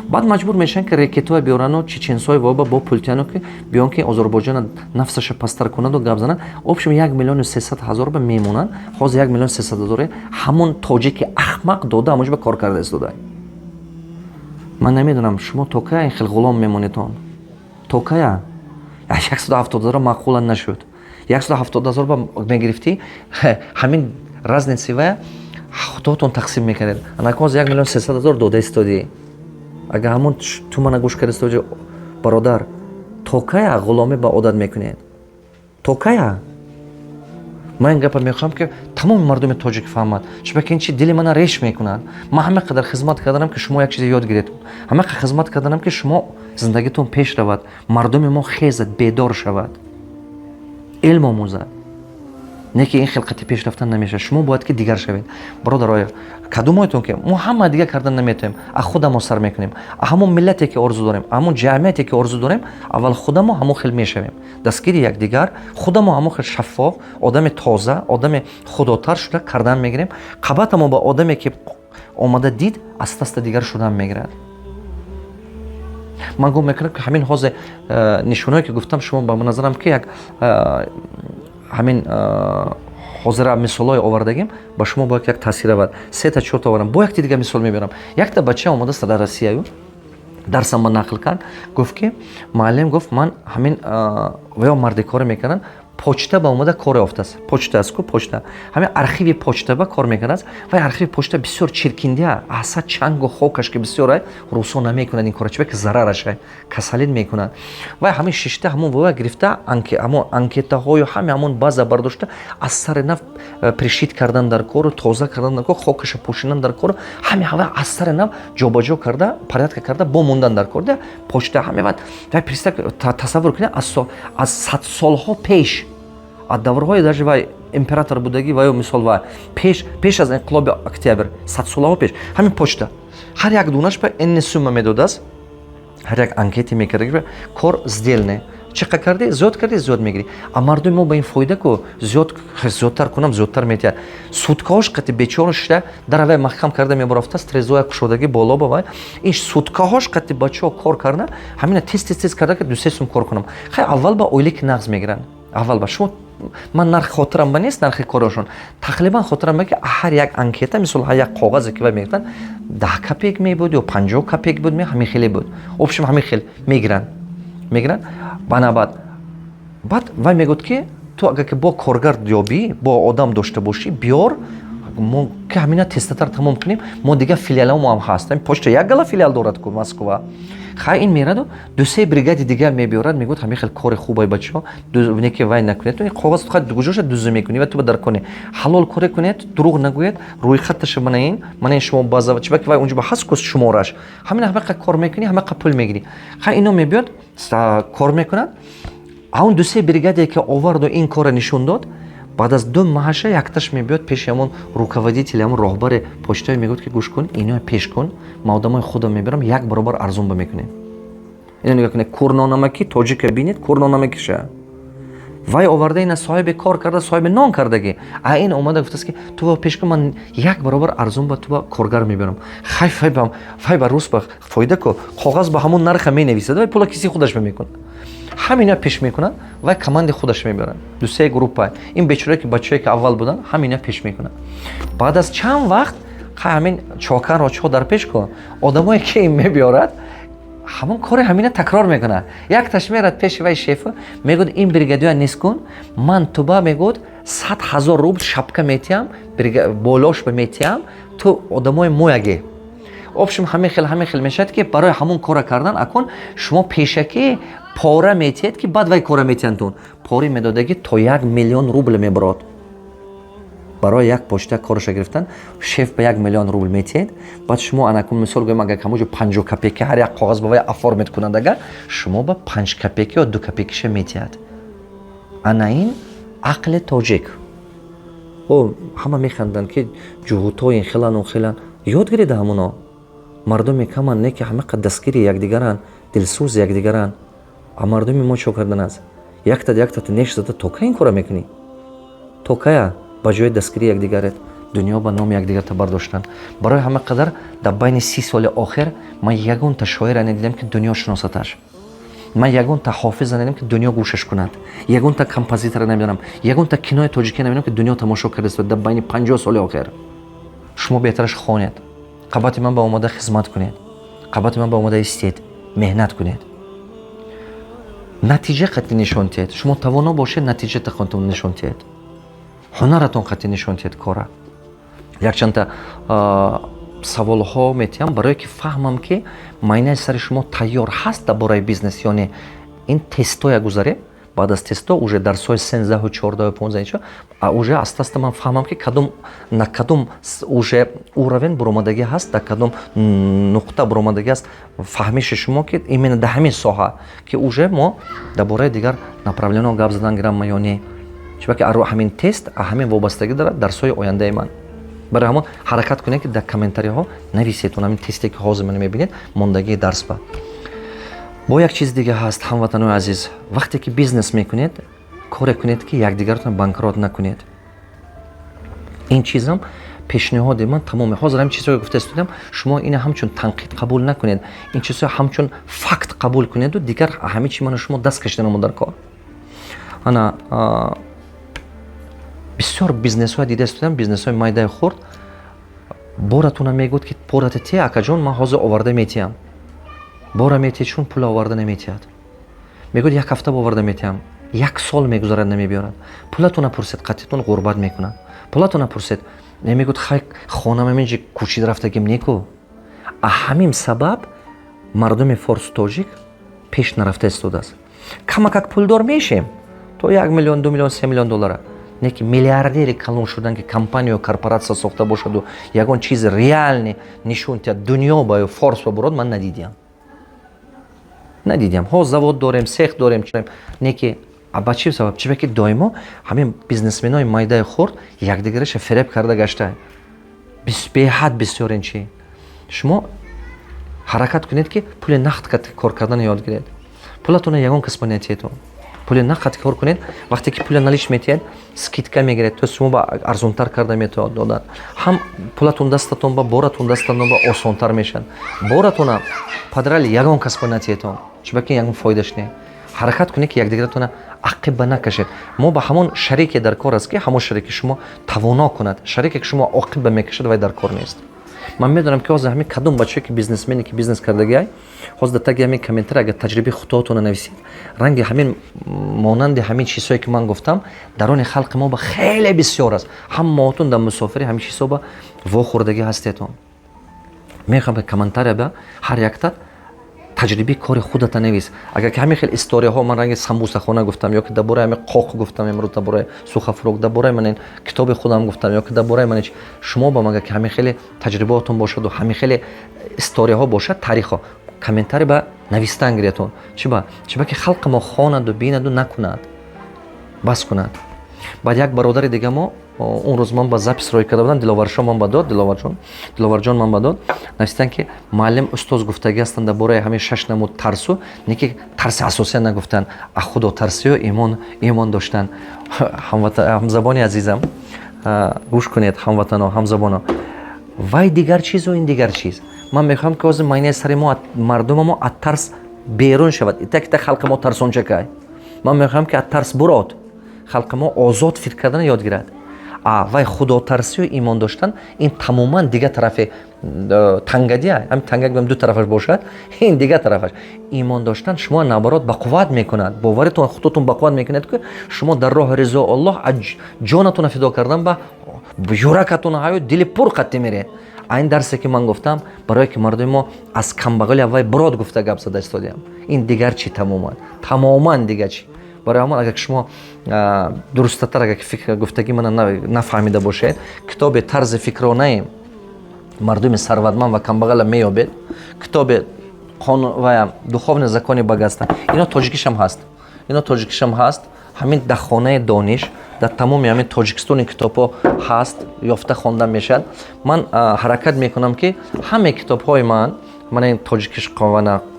баъд маҷбур мешаванд, ки рекетҳое биёрану чеченсҳои воба бо пултияну, ки биён, ки Озарбойҷона нафсаша пасттар кунаду гап занад. Общем, 1 300 000 ба мемонанд. Ҳозир 1 300 000 ҳамон тоҷики ахмақ дода, ҳамонҷо ба кор карда истода. Ман намедонам, шумо то кая ин хел ғулом мемонедон? То кая? 170 000 маъқула нашуд. 170 000 ба мегирифтӣ, ҳамин разница вая худотон тақсим мекардед. Анакоз 1 300 000 дода истодӣ. Агар ҳамон ту мана гӯш карда истоди, бародар. То кая ғуломӣ ба одат мекунед? То кая? Ман ин гапа мехоҳам, ки тамоми мардуми тоҷик фаҳмад, чунки ин чи дили мана реш мекунад. Ман ҳама қадар хизмат карданам, ки шумо як чизе ёд гиред, ҳама қадар хизмат карданам, ки шумо зиндагитон пеш равад, мардуми мо хезад, бедор шавад, илм омӯзад. Не ки ин хел қати пеш рафтан намешавад. Шумо бояд ки дигар шавед, бародароя. Кадумоятон ки мо ҳама дигар кардан наметавонем, а худамо сар мекунем, а ҳамон миллате ки орзу дорем, ҳамон ҷамъияте ки орзу дорем, аввал худамо ҳамон хел мешавем, дастгири якдигар, худамо ҳамон хел шаффоф, одами тоза, одами худотар шуда кардан мегирем. Қабатамо ба одаме ки омада дид, аста аста дигар шудан мегирад. Ман гум мекунам, ки ҳамин ҳозир нишоное ки гуфтам, шумо ба назарам ки як ҳамин ҳозира мисолҳое овардагим, ба шумо бояд як таъсир равад. Сета, чорта овардам, бо якти дига мисол мебарам. Якта бача омадааст дар Россияю, дарсам ба нақл кард, гуфт ки муаллим, гуфт, ман ҳамин ва ё мардикоре мекарданд, почта ба омада кор ёфтааст. Почта аст ку, почта, ҳамин архиви почта ба кор мекардааст. Вай архиви почта бисёр чиркиндия, аса чангу хокаш ки бисёр ай. Русо намекунад ин кора, чиба ки зарараш, касалид мекунад. Вай ҳамин шишта, ҳамон вова гирифта, ҳамон анкетаҳою ҳами ҳамон база бардошта, аз сари нав пришить кардан дар кору, тоза кардан дар кор, хокаша пӯшидан дар кору, ҳами ҳава аз сари нав ҷобаҷо карда, порядка карда, бо мондан дар кор. Почта ҳаме вай тасаввур кунед, аз садсолҳо пеш, аз даврҳои даже вай император будагӣ ва ё мисол вай пеш аз инқилоби Октябр, садсолаҳо пеш, ҳамин почта ҳар як дунаш ба энни сумма медодааст. Ҳар як анкете мекарда, кор сдельный, чӣ қа кардӣ, зиёд кардӣ, зиёд мегирӣ. А мардуми мо ба ин фоида ку, зиёд, зиёдтар кунам, зиёдтар метиҳад. Суткаҳош қати бечора шида, дар вай маҳкам карда мебарафтааст, трезоя кушодагӣ боло ба вай. Ин суткаҳош қати бачаҳо кор карда, ҳамина тез, тез, тез карда, ки 2-3 сум кор кунам. Хай, аввал ба ойлики нағз мегиранд. Аввал ба шумо ман нарх хотирам ба нест, нархи корашон тақрибан хотирам ба, ки ҳар як анкета, мисол, ҳар як коғазе ки вай мегирифтанд, 10 копеек мебуд ё 50 копеек буд, ҳамин хеле буд. Общем, ҳамин хел мегиранд. Ба баъд вай мегӯяд, ки ту агар ки бо коргар ёбӣ, бо одам дошта бошӣ, биёр, мо ки ҳамина тезтатар тамом кунем. Мо дигар филиалҳо ҳам ҳаст, почта як гала филиал дорад ку Москва. Хай, ин мераду 2-се бригади дигар мебиёрад, мегӯяд: ҳамин хел кори хубай, бачаҳо, не ки вай накунед, қоғаз куҷоша дузӣ мекунӣ ва ту ба дар коне ҳалол коре кунед, дурӯғ нагӯед, рӯйхатташа мана ин шумо база чиба ки вай унҷо ба ҳаст ку шумораш, ҳамин ҳамақа кор мекунӣ, ҳамақа пул мегирӣ. Хай, ино мебиёд, кор мекунад. А он 2-се бригаде ки оварду, ин кора нишон дод. Баъд аз 2 маҳаша якташ мебиёд пеши ҳамон руководитель, ҳамон роҳбари почтаи, мегӯяд ки гӯш кун, ино пеш кун, ман одамои худам мебарам, як баробар арзон ба мекунем. Ино нигоҳ кунед, курнонамаки тоҷика бинед, курнонамакиша вай оварда, ина соҳиби кор карда, соҳиби нон кардагӣ. А ин омада гуфтааст, ки ту ба пеш кун, ман як баробар арзон ба ту ба коргар мебарам. Хай, фай ба рус ба фоида ку, коғаз ба ҳамон нарха менависад, вай пула киси худаш мекунад. Ҳамина пеш мекунад, вай команди худаш мебарад, 2-се группа. Ин бечорае ки бачае ки аввал буданд, ҳамина пеш мекунад. Баъд аз чанд вақт, ҳамин чокарро чо дар пеш ку, одамое ки ин мебиёрад, ҳамон кори ҳамина такрор мекунад. Якташ мерад пеши вай шефа, мегӯяд: ин бригадиёя нест кун, ман туба, мегӯяд, 100 000 рубл шапка метиҳам, болошба метиҳам, ту одамои мояге. Общем, ҳамин хел мешавад, ки барои ҳамон кора кардан акун шумо пешакӣ пора метиҳед, ки баъд вай кора метиҳандтун. Пори медодагӣ то 1 миллион рубл мебарод. Барои як почта кораша гирифтан шеф ба 1 миллион рубл метиҳед. Баъд шумо анакун, мисол гӯем, агар ҳамоҷо 50 копейка ҳар як коғаз ба вай оформить кунанд, агар шумо ба 5 копейка ё 2 копейкаша метиҳад. Ана ин ақли тоҷик. О, ҳама механданд, ки ҷуҳутҳо ин хелан, он хелан. Ёд гирида, ҳамуно мардуми каман, не ки ҳамақа дастгири якдигаранд, дилсӯзи якдигаранд. А мардуми мо чо кардан аст? Якта яктата неш зада, то кай ин кора мекунӣ? То кая ба ҷои дастгирии якдигарет дунё ба номи якдигарта бардоштан? Барои ҳама қадар дар байни 30 соли охир ман ягонта шоира надидам, ки дунё шиносаташ. Ман ягонта ҳофиза надидам, ки дунё гӯшаш кунад. Ягонта композитора намедонам, ягонта кинои тоҷикӣ намедонам, ки дунё тамошо кардааст дар байни 50 соли охир. Шумо беҳтараш хонед, қабати ман ба омода хизмат кунед, қабати ман ба омода истед, меҳнат кунед, натиҷа қатъи нишон диҳед. Шумо тавоно бошед, натиҷа нишон диҳед, ҳунаратон қатъи нишон диҳед кора. Якчандта саволҳо метиҳам, барое ки фаҳмам, ки майнаи сари шумо тайёр ҳаст дар бораи бизнес ё не. Ин тестоя гузарем, баъд аз тесто уже дарсҳои 13-ҳу, 14-ҳу, 15 а уже аста аста ман фаҳмам, ки кадом на кадом уже уровень буромадагӣ ҳаст, дар кадом нуқта буромадагӣ аст фаҳмиши шумо, ки именно дар ҳамин соҳа, ки уже мо дар бораи дигар направление гап задан гирам ё не. Чунки ҳамин тест ҳамин вобастагӣ дорад дарсҳои ояндаи ман. Барои ҳамон ҳаракат кунед, ки дар комментариҳо нависед ҳамин тесте, ки ҳозир ман мебинед, мондагии дарс ба. Бо як чиз дига ҳаст, ҳамватанои азиз: вақте ки бизнес мекунед, коре кунед, ки якдигаратон банкрот накунед. Ин чизам пешниҳоди ман тамоме. Ҳозир ҳамин чизҳое гуфта истодам, шумо ина ҳамчун танқид қабул накунед, ин чизҳо ҳамчун факт қабул кунеду дигар ҳамин чи ману шумо даст кашиданамо дар кор. Ана бисёр бизнесҳое дида истодам, бизнесҳои майдаи хурд боратона мегӯяд, ки бората те, акаҷон, ман ҳозир оварда метиҳам. Бора метиҳед, чун пул оварда наметиҳад. Мегӯяд, як ҳафта оварда метиҳам, як сол мегузарад, намебиёрад. Пулатона пурсед, қатитон ғурбат мекунад. Пулатона пурсед, мегӯяд, хай, хонам ҳаминҷи кӯчида рафтагим неку. А ҳамин сабаб мардуми форсу тоҷик пеш нарафта истодааст. Камакак пулдор мешем, то 1 миллион, 2 миллион, 3 миллион доллара, не ки миллиардери калон шудан, ки компанию, корпоратсия сохта бошаду ягон чизи реальный нишон диҳад дунё ба ё форс ба бурод, ман надидиам, надидиам. Ҳо, завод дорем, цех дорем, не ки ба чӣ сабаб? Чиба ки доимо ҳамин бизнесменои майдаи хурд якдигараша фиреб карда гашта беҳад бисёр. Ин чи, шумо ҳаракат кунед, ки пули нақд кор карданро ёд гиред. Пулатонро ягон кас ба натиҳедон, пули нақд кор кунед. Вақте ки пули налич метиҳед, скидка мегиред, то шумо ба арзонтар карда метавонад додан. Ҳам пулатон дастатон ба, боратон дастатон ба, осонтар мешавад. Боратона падрали ягон кас ба натиҳедон, чунки ягон фоидаш не. Ҳаракат кунед, ки якдигаратона ақиба накашед. Мо ба ҳамон шарике дар кор аст, ки ҳамон шарике шумо тавоно кунад. Шарике, ки шумо оқиба мекашад, вай дар кор нест. Ман медонам, ки ҳозир ҳамин кадом бачае, ки бизнесмене, ки бизнес кардагиай, ҳозир дар таги ҳамин комментар агар таҷрибаи худотона нависед, ранги ҳамин, монанди ҳамин чизҳое, ки ман гуфтам, дарони халқи мо ба хеле бисёр аст. Ҳамаотон дар мусофири ҳамин чизҳо ба вохӯрдагӣ ҳастетон. Мехоҳам, ки комментария ба ҳар якта таҷрибаи кори худата навис. Агар ки ҳамин хел историяҳо, ман ранги самбусахона гуфтам, ё ки дар бораи ҳамин қоқ гуфтам имрӯз, дар бораи сухофрукт, дар бораи ман китоби худам гуфтам, ё ки дар бораи ман, шумо бам агар ки ҳамин хеле таҷрибаотон бошаду ҳамин хеле историяҳо бошад, таърихҳо, комментарий ба навистан гиретон. Чиба? Чиба ки халқи мо хонаду бинаду накунад, бас кунад. Баъд як бародари дига мо он рӯз ман ба запись рӯй карда будам, Диловаршо ман ба дод, Диловарҷон, Диловарҷон ман ба дод, навистан, ки муаллим, устоз гуфтагӣ ҳастанд дар бораи ҳамин шаш намуд тарсу, не ки тарси асосия нагуфтанд, а худотарсию имон, имон доштан. Ҳамзабони азизам, гӯш кунед, ҳамватано, ҳамзабоно, вай дигар чизу ин дигар чиз. Ман мехоҳам, ки ҳозир майнаи сари мо, мардума мо аз тарс берун шавад. Итак, халқи мо тарсончакай. Ман мехоҳам, ки аз тарс бурод, халқи мо озод фикр карданро ёд гирад. А вай худотарсию имон доштан, ин тамоман дигар тарафи тангадия. Ҳамин танга гӯям, ду тарафаш бошад, ин дигар тарафаш. Имон доштан шумо наоборот бақувват мекунад, боваритон, худотон бақувват мекунад, ки шумо дар роҳи ризо Аллоҳ аз ҷонатонро фидо кардан ба юракатон ҳаё дили пур қатӣ меред. А ин дарсе, ки ман гуфтам, барое ки мардуми мо аз камбағали аввай бурод гуфта гап зада истодиям, ин дигар чи, тамоман, тамоман дигар чи. Барои ҳамон агар шумо дурустатар, агар фикр гуфтагӣ мана нафаҳмида бошед, китоби «Тарзи фикронаи мардуми сарватманд ва камбағала» меёбед, китоби ва «Духовные законы богатства». Ино тоҷикишам ҳаст, ино тоҷикишам ҳаст. Ҳамин дар Хонаи дониш, дар тамоми ҳамин Тоҷикистони китобҳо ҳаст, ёфта хонда мешавад. Ман ҳаракат мекунам, ки ҳамаи китобҳои ман, мана ин тоҷикиш,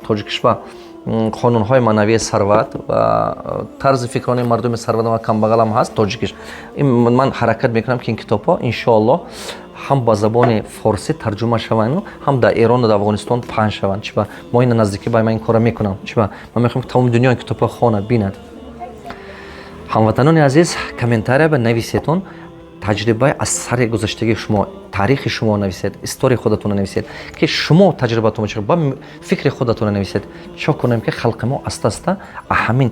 тоҷикишва «Қонунҳои маънавии сарват» ва «Тарзи фикрони мардуми сарватманд ва камбағалам» ҳаст тоҷикиш. Ман ҳаракат мекунам, ки ин китобҳо, иншоаллоҳ, ҳам ба забони форсӣ тарҷума шаванд, ҳам дар Эрону дар Афғонистон паҳн шаванд. Чиба мо ина наздикӣ ба ман ин корро мекунам, чиба ман мехоҳам, ки тамоми дунё ин китобҳо хонад, бинад. Ҳамватанони азиз, комментария ба нависетон таҷрибаи аз сари гузаштагии шумо, таърихи шумо нависед, историяи худатонро нависед, ки шумо таҷрибатон ба фикри худатонро нависед. Чо кунем, ки халқи мо аста аста ҳамин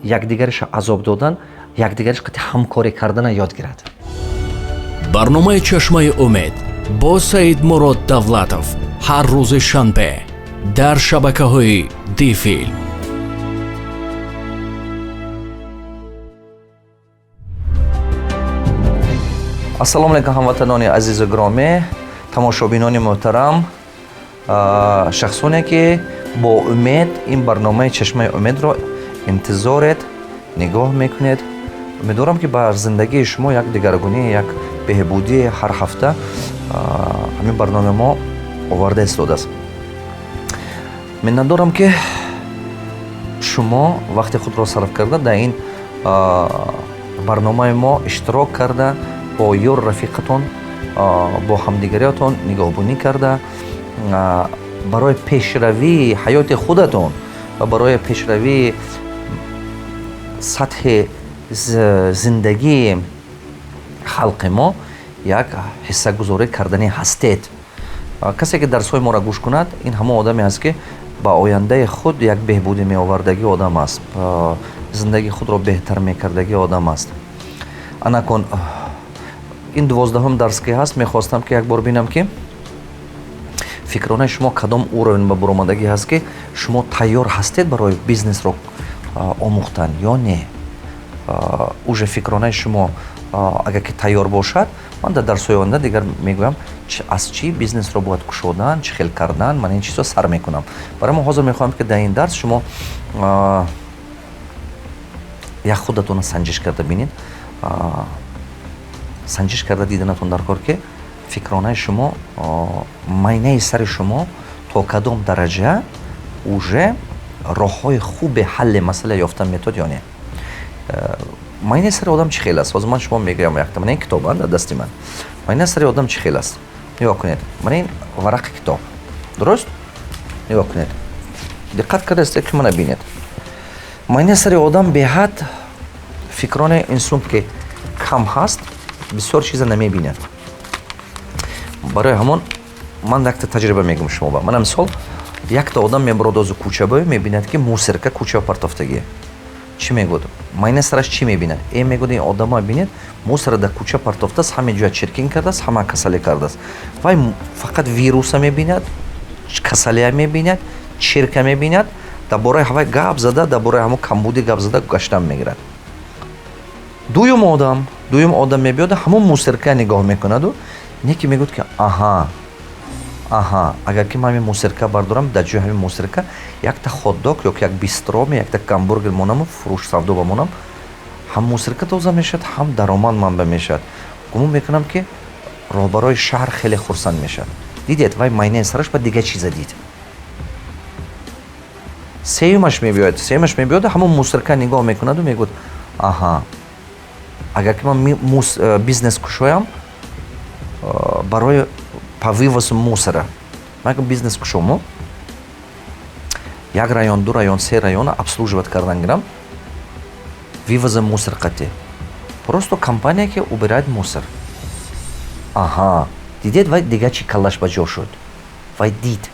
якдигариша азоб додан, якдигариш қати ҳамкорӣ кардана ёд гирад. Барномаи «Чашмаи умед» бо Саидмурод Давлатов ҳар рӯзи шанбе дар шабакаҳои Дифилм. Ассалому алайкум, ҳамватанони азизу гиромӣ, тамошобинони муҳтарам, шахсоне, ки бо умед ин барномаи «Чашмаи умедро» интизоред, нигоҳ мекунед. Умедворам, ки бар зиндагии шумо як дигаргунӣ, як беҳбудӣ ҳар ҳафта ҳамин барномаи мо оварда истодааст. Миннатдорам, ки шумо вақти худро сарф карда, дар ин барномаи мо иштирок карда, бо ёру рафиқатон, бо ҳамдигариятон нигоҳбунӣ карда, барои пешравии ҳаёти худатон ва барои пешравии сатҳи зиндагии халқи мо як ҳиссагузорӣ карданӣ ҳастед. Касе, ки дарсҳои моро гӯш кунад, ин ҳамон одаме аст, ки ба ояндаи худ як беҳбудӣ меовардагӣ одам аст, зиндагии худро беҳтар мекардагӣ одам аст. Анакун ин 12-ҳум дарс ки ҳаст, мехостам, ки як бор бинам, ки фикронаи шумо кадом уровень ба буромадагӣ ҳаст, ки шумо тайёр ҳастед барои бизнесро омӯхтан ё не. Уже фикронаи шумо агар ки тайёр бошад, ман дар дарсҳои оянда дигар мегӯям, аз чӣ бизнесро бояд кушодан, чӣ хел кардан. Ман ин чизҳо сар мекунам. Барои мо ҳозир мехоҳам, ки дар ин дарс шумо як худатонро санҷиш карда бинед. Санҷиш карда диданатон дар кор, ки фикронаи шумо, майнаи сари шумо то кадом дараҷа уже роҳҳои хуби ҳалли масъала ёфтан метавад ё не. Майнаи сари одам чӣ хел аст? Ҳозир ман шумо мегӯям якта. Мана ин китоб дар дасти ман. Майнаи сари одам чӣ хел аст? Нигоҳ кунед, мана ин варақи китоб, дуруст? Нигоҳ кунед, диққат кардаистед, ки мана бинед, майнаи сари одам беҳад фикрони инсон ки кам ҳаст, бисёр чиза намебинад. Барои ҳамон ман якта таҷриба мегӯям шумо ба. Мана мисол, якта одам мебурад озу кӯчабо, мебинад, ки мусорка кӯча партофтагӣ. Чӣ мегӯд? Майна сараш чӣ мебинад? Мегӯд, ин одама бинед, мусора дар кӯча партофтааст, ҳама ҷоя чиркин кардааст, ҳама касалӣ кардааст. Вай фақат вируса мебинад, касалия мебинад, чирка мебинад. Дар бораи ҳавай гап зада, дар бораи ҳамон камбудӣ гап зада гаштан мегирад. Дуюм одам мебиёд, ҳамон мусорка нигоҳ мекунаду неки мегӯяд, ки аҳа, агар ки ман ҳамин мусорка бардорам, дар ҷои ҳамин мусорка якта хотдог ё ки як бистро, якта гамбургер монаму фурӯш савдо ба монам, ҳам мусорка тоза мешавад, ҳам даромад манба мешавад. Гумон мекунам, ки роҳбарои шаҳр хеле хурсанд мешавад. Дидед, вай майнаи сараш ба дигар чиза дид. Сеюмаш мебиёд, ҳамон мусорка нигоҳ мекунаду мегӯяд: аҳа, агар ки ман бизнес кушоям барои по вывозу мусора, ман бизнес кушому, як район, ду район, се района обслуживать кардан гирам, вывоза мусор қатӣ, просто компания, ки убирает мусор. Аҳа, дидед, вай дигар чӣ каллаш ба ҷо шуд. Вай дид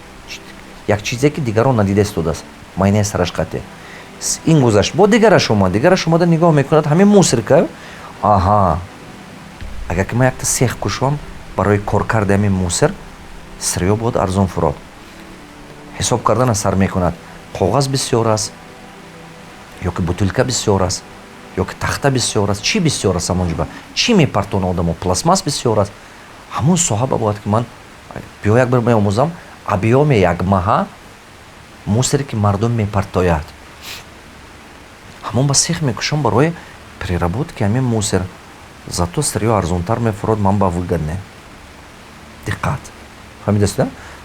як чизе, ки дигарон надида истодааст майнаи сараш қатӣ. Ин гузашт, бо дигараш омад. Дигараш омада, нигоҳ мекунад ҳамин мусорка. Аҳа, агар ки ман якта сех кушоам барои коркарди ҳамин мусор, сырьё бояд арзон фурод. Ҳисоб кардана сар мекунад: коғаз бисёр аст ё ки бутылка бисёр аст, ё ки тахта бисёр аст, чӣ бисёр аст? Ҳамон ҷоба чӣ мепартона одамо? Пластмасс бисёр аст. Ҳамон соҳаба бояд ки ман биё як бор меомӯзам, объёми якмаҳа мусоре, ки мардум мепартояд, ҳамон ба сех мекушам барои переработки ҳамин мусор. Зато сырьё арзонтар мефурод, ман ба выгодне. Диққат, фаҳмидаст?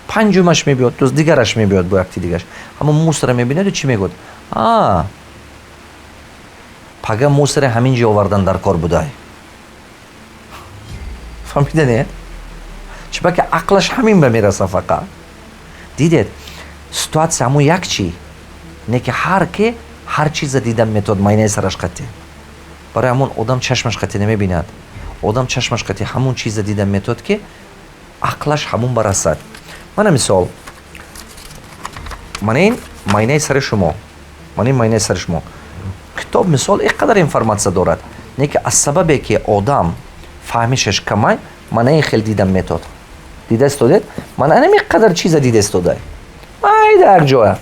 Панҷумаш мебиёд, то дигараш мебиёд, бо якти дигараш ҳамон мусора мебинаду чӣ мегӯяд? А пага мусоре ҳамин ҷо овардан дар кор будай. Фаҳмида не? Чунки ақлаш ҳамин ба мераса фақат. Дидед, ситуация ҳамон як чӣ не, ки ҳар ке ҳар чиза дидан метавад майнаи сараш қатӣ. Барои ҳамон одам чашмаш қатӣ намебинад, одам чашмаш қатӣ ҳамон чиза дидан метавад, ки ақлаш ҳамон барасад. Мана мисол, мана ин майнаи сари шумо, мана ин майнаи сари шумо, китоб мисол ин қадар информация дорад, не ки аз сабабе ки одам фаҳмишаш камай, мана ин хел дидан метод. Дида истодед, мана ин қадар чиза дида истодай майда як ҷоя.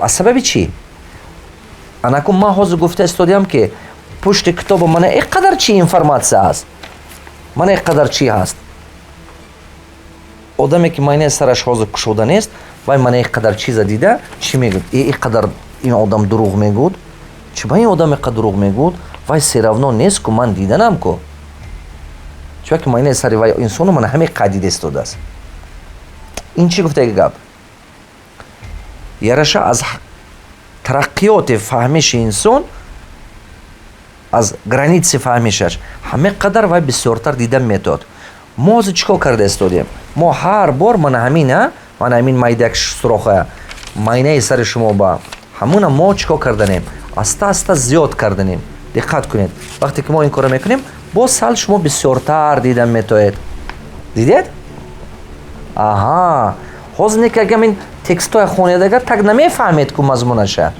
Аз сабаби чӣ? Анакун ман ҳозир гуфта истодиам, ки пушти китоба мана ин қадар чӣ информация аст. Мана ин қадар чӣ ҳаст. Одаме, ки майнаи сараш ҳозир кушода нест, вай мана ин қадар чиза дида, чӣ мегӯяд? Э, ин қадар ин одам дурӯғ мегӯд? Чӣ ба ин одам ин қадар дурӯғ мегӯд? Вай всё равно нест ку, ман диданам ку. Чунки майнаи сари вай инсону мана ҳамин қад дида истодааст. Ин чӣ гуфтаги гап? Яраша аз тараққиёти фаҳмиши инсон, аз граница фаҳмишаш ҳамин қадар вай бисёртар дида метод. Мо ҳозир чӣ кор карда истодем? Мо ҳар бор мана ҳамина, мана ҳамин майдак сурохая майнаи сари шумо ба ҳамуна мо чӣ кор карданем? Аста аста зиёд карданем. Диққат кунед, вақте ки мо ин корро мекунем, боз сал шумо бисёртар дида метоед. Дидед? Аҳа, ҳозир не ки агар ин текстҳоя хонед, агар так намефаҳмед ку мазмунаша,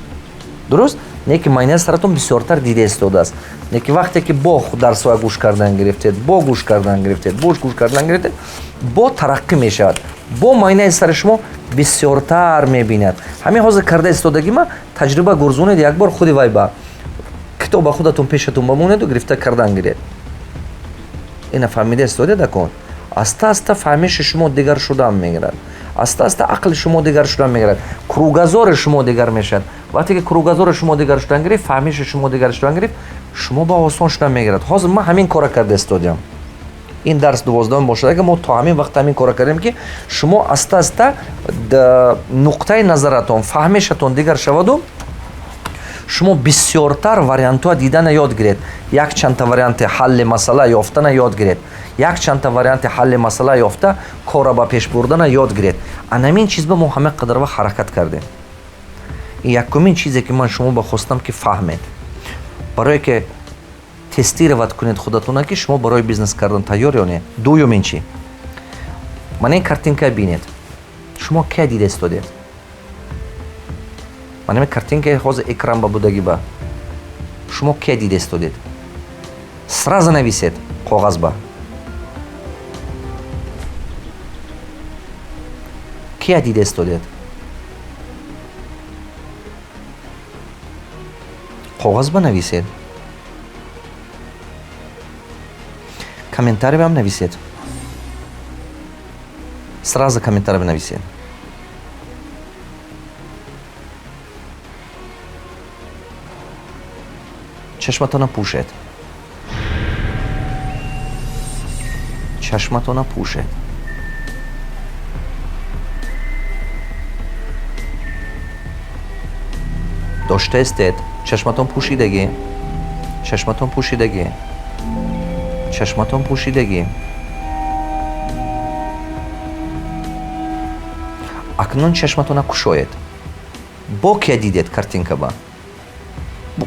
дуруст? Не ки майнаи саратон бисёртар дида истодааст. Не ки вақте ки бо дарсҳоя гӯш кардан гирифтед, бо гӯш кардан гирифтед, бо гӯш кардан гирифтед, бо тараққӣ мешавад, бо майнаи сари шумо бисёртар мебинад. Ҳамин ҳозир карда истодаги ма таҷриба гурзонед. Як бор худи вай ба китоба худатон пешатон бамонеду гирифта кардан гиред. Ина фаҳмида истодед? Акун аста аста фаҳмиши шумо дигар шудан мегирад, аста аста ақли шумо дигар шудан мегирад, кругозор и шумо дигар мешавад. Вақте ки кругозор и шумо дигар шудан гирифт, фаҳмиши шумо дигар шудан гирифт, шумо ба осон шудан мегирад. Ҳозир ман ҳамин кора карда истодиам. Ин дарс 12-ум бошад, агар мо то ҳамин вақт ҳамин кора кардем, ки шумо аста аста нуқтаи назаратон, фаҳмишатон дигар шаваду шумо бисёртар вариантҳоа дидана ёд гиред, якчандта варианти ҳалли масъала ёфтана ёд гиред, якчандта варианти ҳалли масъала ёфта, корро ба пеш бурдана ёд гиред. Анамин чиз ба мо ҳама қадар вақт ҳаракат кардем. Ин якумин чизе, ки ман шумо ба хостам, ки фаҳмед, барое ки тестировать кунед худатона, ки шумо барои бизнес кардан тайёр ё не. Дуюмин чи? Мана ин картинка бинед. Шумо кия дида истодед? Мана ин картинкаи ҳозир экран ба будагӣ ба шумо кия дида истодед? Сразу нависед коғаз ба. Кия дида истодед? Коғаз ба нависед, комментарий бам нависед. Сразу комментарий нависед. Чашматона пӯшед, чашматона пӯшед. Доштаистед? Чашматон пӯшидагӣ, чашматон пӯшидагӣ, чашматон пӯшидагӣ. Акнун чашматона кушоед. Бо кия дидед картинка ба?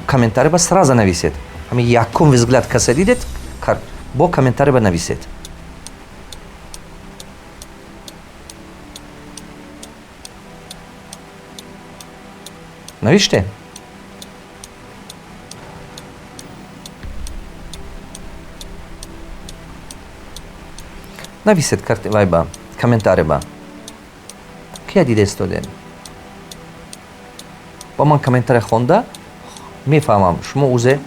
Комментарий ба сразу нависед. Ҳамин якум взгляд касе дидед, бо комментарий ба нависед. Навиште? Нависед вай ба комментарий ба. Кия дида истодед? Ба ман комментарий хонда мефаҳмам, шумо узе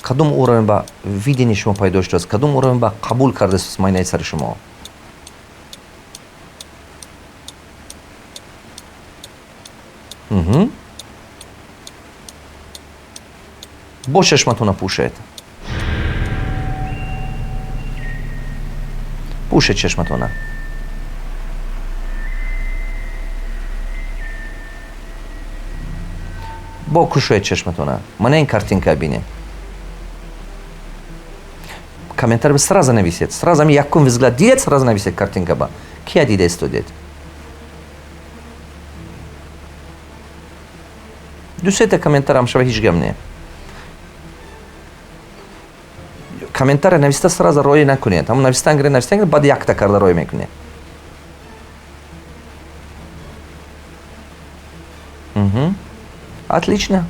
кадом уровень ба видение шумо пайдо шудааст, кадом уровень ба қабул кардааст майнаи сари шумо. Бо чашматона пӯшед, пӯшед чашматона. Бо кушоед чашматона. Мана ин картинка бинед. Комментарий сразу нависед, сразу. Ами якум взгляд дидед, сразу нависед картинка ба. Кия дида истодед? Ду сета комментариям шава, ҳеҷ гап не. Комментария нависта сразу роӣ накунед. Ҳамон навистан гиред, навистан гиред, баъд якта карда роӣ мекунед. Отлично,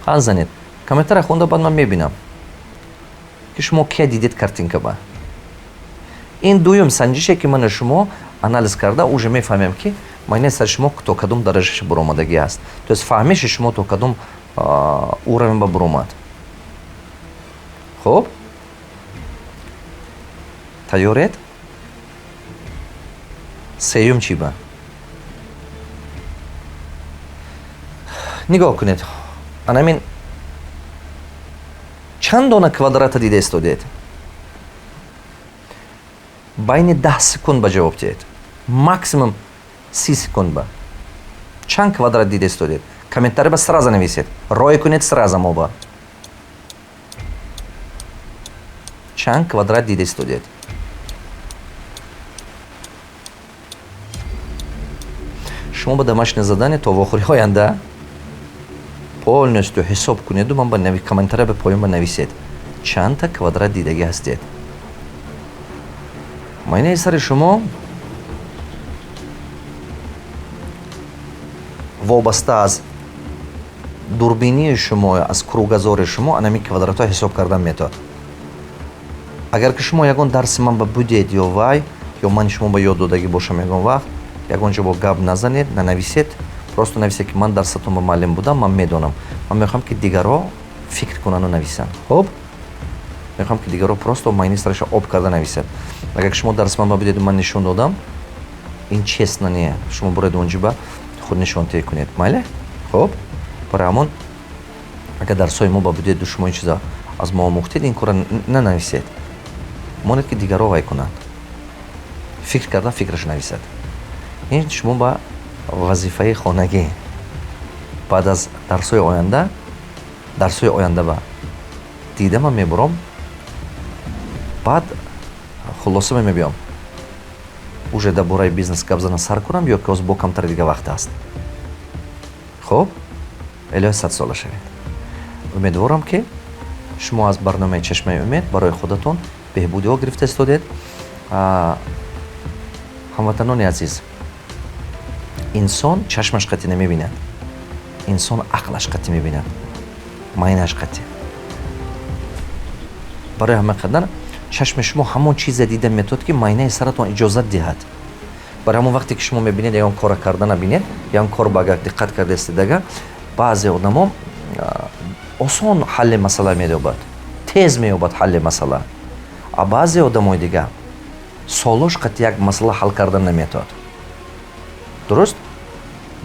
қан занед. Комментария хонда, баъд ман мебинам, ки шумо кия дидед картинка ба. Ин дуюм санҷише, ки мана шумо анализ карда уже мефаҳмем, ки майнаи сари шумо то кадом дараҷаша буромадагӣ аст, то есть фаҳмиши шумо то кадом уровень ба буромад. Хуб, тайёред? Сеюм чӣ ба? Нигоҳ кунед, анамин чанд дона квадрата дида истодед? Байни 10 секунд ба ҷавоб диҳед, максимум 30 секунд ба. Чанд квадрат дида истодед? Комментарий ба сразу нависед, рой кунед сразу моба. Чанд квадрат дида истодед? Шумо ба домашнее задание: то вохӯри оянда полностью ҳисоб кунеду ман ба комментария ба поён ба нависед, чандта квадрат дидагӣ ҳастед. Майнаи сари шумо вобаста аз дурбинии шумо, аз кругозори шумо анами квадратҳо ҳисоб кардан метавад. Агар ки шумо ягон дарси ман ба будед ё вай ё ман шумо ба ёд додагӣ бошам, ягон вақт ягон ҷо бо гап назанед, нанависед. Просто нависед, ки ман дарсатон ба муаллим будам, ман медонам. Ман мехоҳам, ки дигарҳо фикр кунанду нависанд. Хуб, мехоҳам, ки дигарҳо просто майни сараша об карда нависанд. Агар шумо дарси ман ба будеду ман нишон додам, ин честно не. Шумо буред онҷиба худ нишонтеҳӣ кунед, майли? Хуб, барои ҳамон, агар дарсҳои мо ба будеду шумо ин чиза аз мо омӯхтед, ин корро нанависед, монед, ки дигарҳо вай кунанд, фикр карда фикраш нависад. Ин шумо ба вазифаи хонагӣ. Баъд аз дарсҳои оянда, дарсҳои оянда ба дида ман мебурам, баъд хулоса мебиём, уже дар бораи бизнес гап зана сар кунам ё ки ҳозир бо камтари дига вақт аст. Хуб, илоҳи садсола шавед. Умедворам, ки шумо аз барномаи «Чашмаи умед» барои худатон беҳбудиҳо гирифта истодед. Ҳамватанони азиз, инсон чашмаш қатъӣ намебинад, инсон ақлаш қатъӣ мебинад, майнаш қатъӣ. Барои ҳама қадар чашми шумо ҳамон чизе дида метавад, ки майнаи саратон иҷозат диҳад. Барои ҳамон, вақте ки шумо мебинед, ягон кора кардана бинед, ягон кор ба агар диққат кардаистед, агар баъзе одамо осон ҳалли масъала меёбад, тез меёбад ҳалли масъала, а баъзе одамои дига солош қатъи як масъала ҳал кардан наметавад. Дуруст?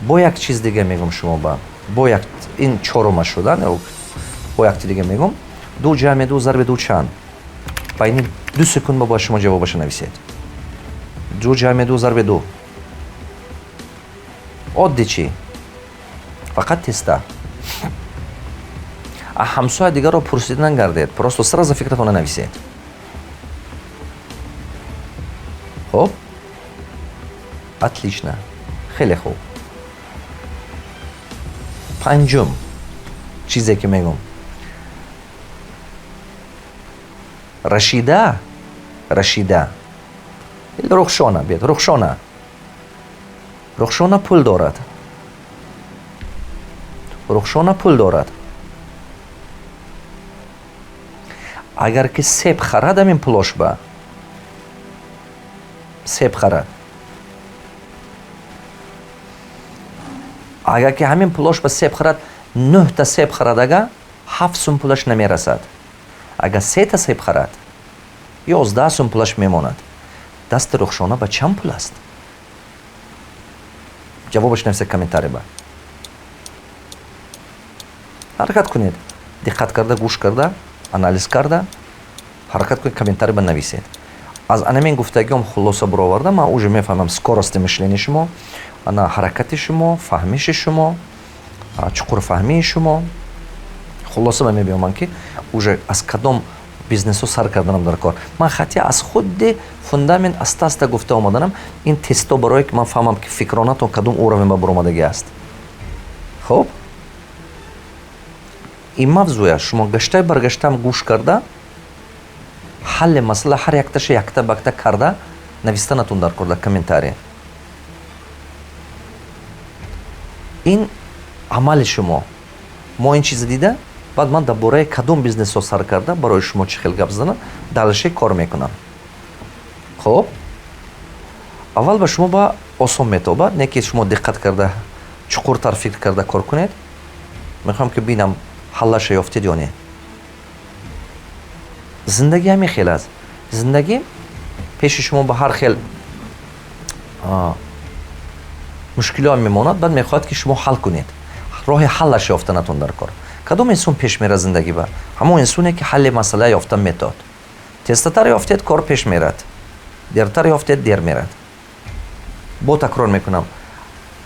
Бо як чиз дига мегӯм шумо ба, бо як, ин чорума шуда, бо якти дига мегӯм: ду ҷамъи ду зарби ду чанд? Байни 2 секунд ба бояд шумо ҷавобаша нависед. Ду ҷамъи ду зарби ду. Оддӣ чӣ? Фақат теста а ҳамсоя дигарро пурсида нагардед, просто сразу фикратона нависед. Хуб, отлично, хеле хуб. Панҷум чизе, ки мегӯм: Рашида, Рашида, Рухшона, биед, Рухшона. Рухшона пул дорад. Рухшона пул дорад. Агар ки себ харад, ҳамин пулош ба себ харад, агар ки ҳамин пулош ба себ харад, нӯҳта себ харад, ага 7 сум пулаш намерасад. Агар сета себ харад, 11 сум пулаш мемонад. Дасти Рухшона ба чанд пул аст? Ҷавобаш нависа комментарий ба. Ҳаракат кунед, диққат карда гӯш карда, анализ карда, ҳаракат кунед, комментарий ба нависед. Аз анамин гуфтагиҳом хулоса бароварда, ман уже мефаҳмам скорости мышления шумо, ана ҳаракати шумо, фаҳмиши шумо, чуқурфаҳмии шумо. Хулоса ба мебиёмам, ки уже аз кадом бизнесҳо сар карданам дар кор. Ман хати аз худи фундамент аста аста гуфта омаданам. Ин тесто барое ки ман фаҳмам, ки фикронатон кадом уровень ба баромадагӣ аст. Хуб, ин мавзӯя шумо гаштаи баргаштаам гӯш карда, ҳалли масъала ҳар якташа якта бакта карда навистанатон дар кор дар комментария. Ин амали шумо. Мо ин чиза дида, баъд ман дар бораи кадом бизнесҳо сар карда, барои шумо чӣ хел гап занам, дальше кор мекунам. Хуб, аввал ба шумо ба осон метобад, не ки шумо диққат карда, чуқуртар фикр карда кор кунед. Мехоҳам, ки бинам, ҳаллаша ёфтед ё не. Зиндагӣ ҳамин хел аст. Зиндагӣ пеши шумо ба ҳар хел мушкилиҳо мемонад, баъд мехоҳад, ки шумо ҳал кунед. Роҳи ҳаллаш ёфтанатон дар кор. Кадом инсон пеш мерад зиндагӣ ба? Ҳамон инсоне, ки ҳалли масъала ёфта метавад. Тезтар ёфтед, кор пеш мерад, дертар ёфтед, дер мерад. Бо такрор мекунам: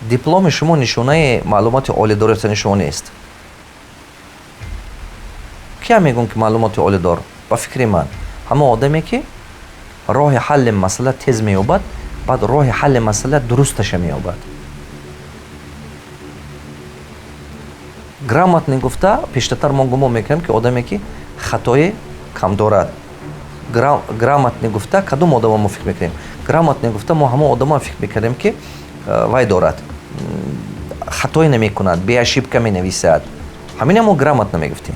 дипломи шумо нишонаи маълумоти олӣ доритани шумо нест. Кия мегӯм, ки маълумоти олӣ дор? Ба фикри ман, ҳамон одаме, ки роҳи ҳалли масъала тез меёбад, баъд роҳи ҳалли масъала дурусташа меёбад. Грамотный гуфта, пештатар мо гумон мекунем, ки одаме, ки хатои кам дорад. Грамотный гуфта, кадом одамо мо фикр мекунем? Грамотный гуфта, мо ҳамон одамо фикр мекардем, ки вай дорад, хатое намекунад, без ошибка менависад. Ҳамина мо грамотно мегуфтем.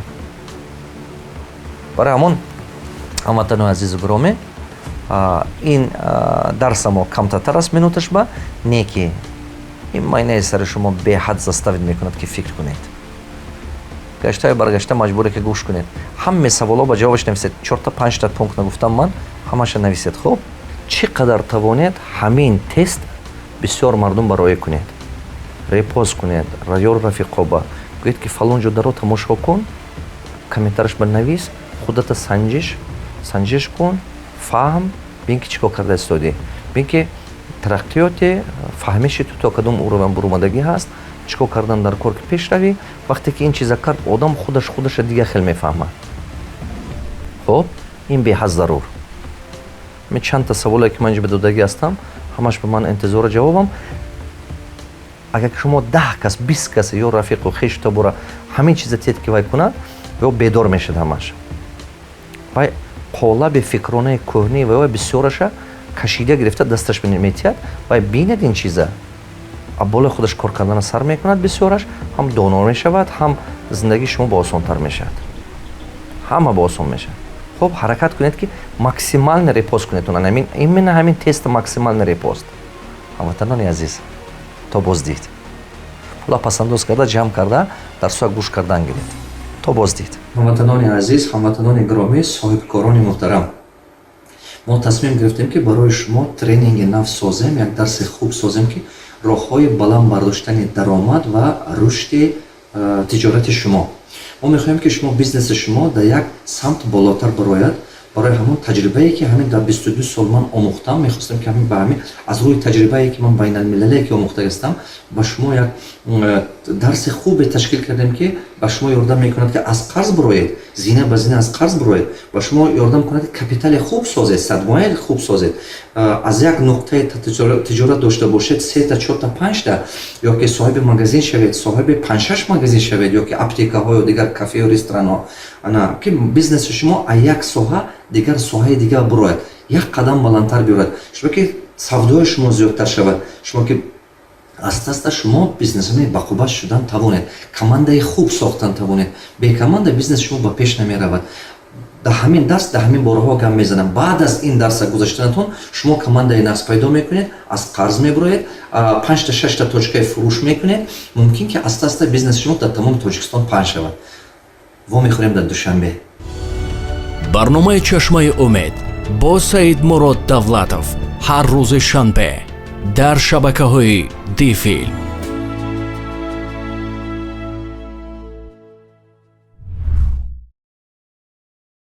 Барои ҳамон, ҳамватанои азизу гиромӣ, ин дарса мо камтартар аст минуташ ба не, ки ин майнаи сари шумо беҳад заставить мекунад, ки фикр кунед. Гаштаю баргашта маҷбуре, ки гӯш кунед. Ҳаме саволҳо ба ҷавобаш нависед. Чорта, панҷта пункт нагуфтам ман, ҳамаша нависед. Хуб, чӣ қадар тавонед, ҳамин тест бисёр мардум бароя кунед, репост кунед, ёру рафиқоба гӯед, ки фалон ҷо даро тамошо кун, комментараш ба навис, худата санҷиш кун, фаҳм, бин, ки чӣ кор карда истодӣ, бин, ки тараққиёти фаҳмиши ту то кадом уровень бурумадагӣ ҳаст, чӣ кор кардан дар кор, ки пеш равӣ. Вақте ки ин чиза кард, одам худаш худаша дигар хел мефаҳмад. Хуб, ин беҳад зарур. Ме чандта саволе, ки ман инҷа ба додагӣ ҳастам, ҳамаш ба ман интизори ҷавобам. Агар ки шумо 10 кас, 20 кас ё рафиқу хешу табора ҳамин чиза тед, ки вай кунад, ё бедор мешад ҳамаш. Вай қолаби фикронаи кӯҳнӣ ва вай бисёраша кашида гирифта дасташ метиҳад. Вай бинад ин чиза, болои худаш кор кардана сар мекунад. Бисёраш ҳам доно мешавад, ҳам зиндагии шумо боосонтар мешавад, ҳама боосон мешавад. Хуб, ҳаракат кунед, ки максимально репост кунед именно ҳамин тест, максимально репост. Ҳамватанони азиз, то боздид. Пула пасандоз карда, ҷамъ карда, дарсҳоя гӯш кардан гиред. То боздид. Ҳамватанони азиз, ҳамватанони гиромӣ, соҳибкорони муҳтарам, мо тасмим гирифтем, ки барои шумо тренинги нав созем, як дарси хуб созем, ки роҳҳои баланд бардоштани даромад ва рушди тиҷорати шумо. Мо мехоҳем, ки шумо бизнеси шумо дар як самт болотар барояд. Барои ҳамон таҷрибае, ки ҳамин дар 22 сол ман омӯхтам, мехостам, ки ҳамин ба ҳамин аз рӯи таҷрибае, ки ман байналмилалие ки омӯхта ҳастам, ба шумо як дарси хубе ташкил кардем, ки ба шумо ёрдам мекунад, ки аз қарз бироед, зина ба зина аз қарз бироед, ба шумо ёрдам кунад, ки капитали хуб созед, сармояи хуб созед, аз як нуқтаи тиҷорат дошта бошед сета, чорта, панҷта, ё ки соҳиби магазин шавед, соҳиби панҷшаш магазин шавед, ё ки аптекаҳо ё дигар кафею ресторанҳо, ана ки бизнеси шумо аз як соҳа дигар соҳаи дигар бирояд, як қадам баландтар биёрад, шумо ки савдои шумо зиёдтар шавад, шумо ки аста аста шумо бизнесмени бақувват шудан тавонед, командаи хуб сохтан тавонед. Бе команда бизнеси шумо ба пеш намеравад. Дар ҳамин дарс дар ҳамин бораҳо гап мезанам. Баъд аз ин дарса гузаштанатон шумо командаи нағз пайдо мекунед, аз қарз мебуроед, панҷта, шашта точкаи фурӯш мекунед. Мумкин, ки аста аста бизнеси шумо дар тамоми Тоҷикистон паҳн шавад. Вомехӯрем дар Душанбе. Барномаи «Чашмаи умед» бо Саидмурод Давлатов ҳар рӯзи шанбе дар шабакаҳои Дифилм.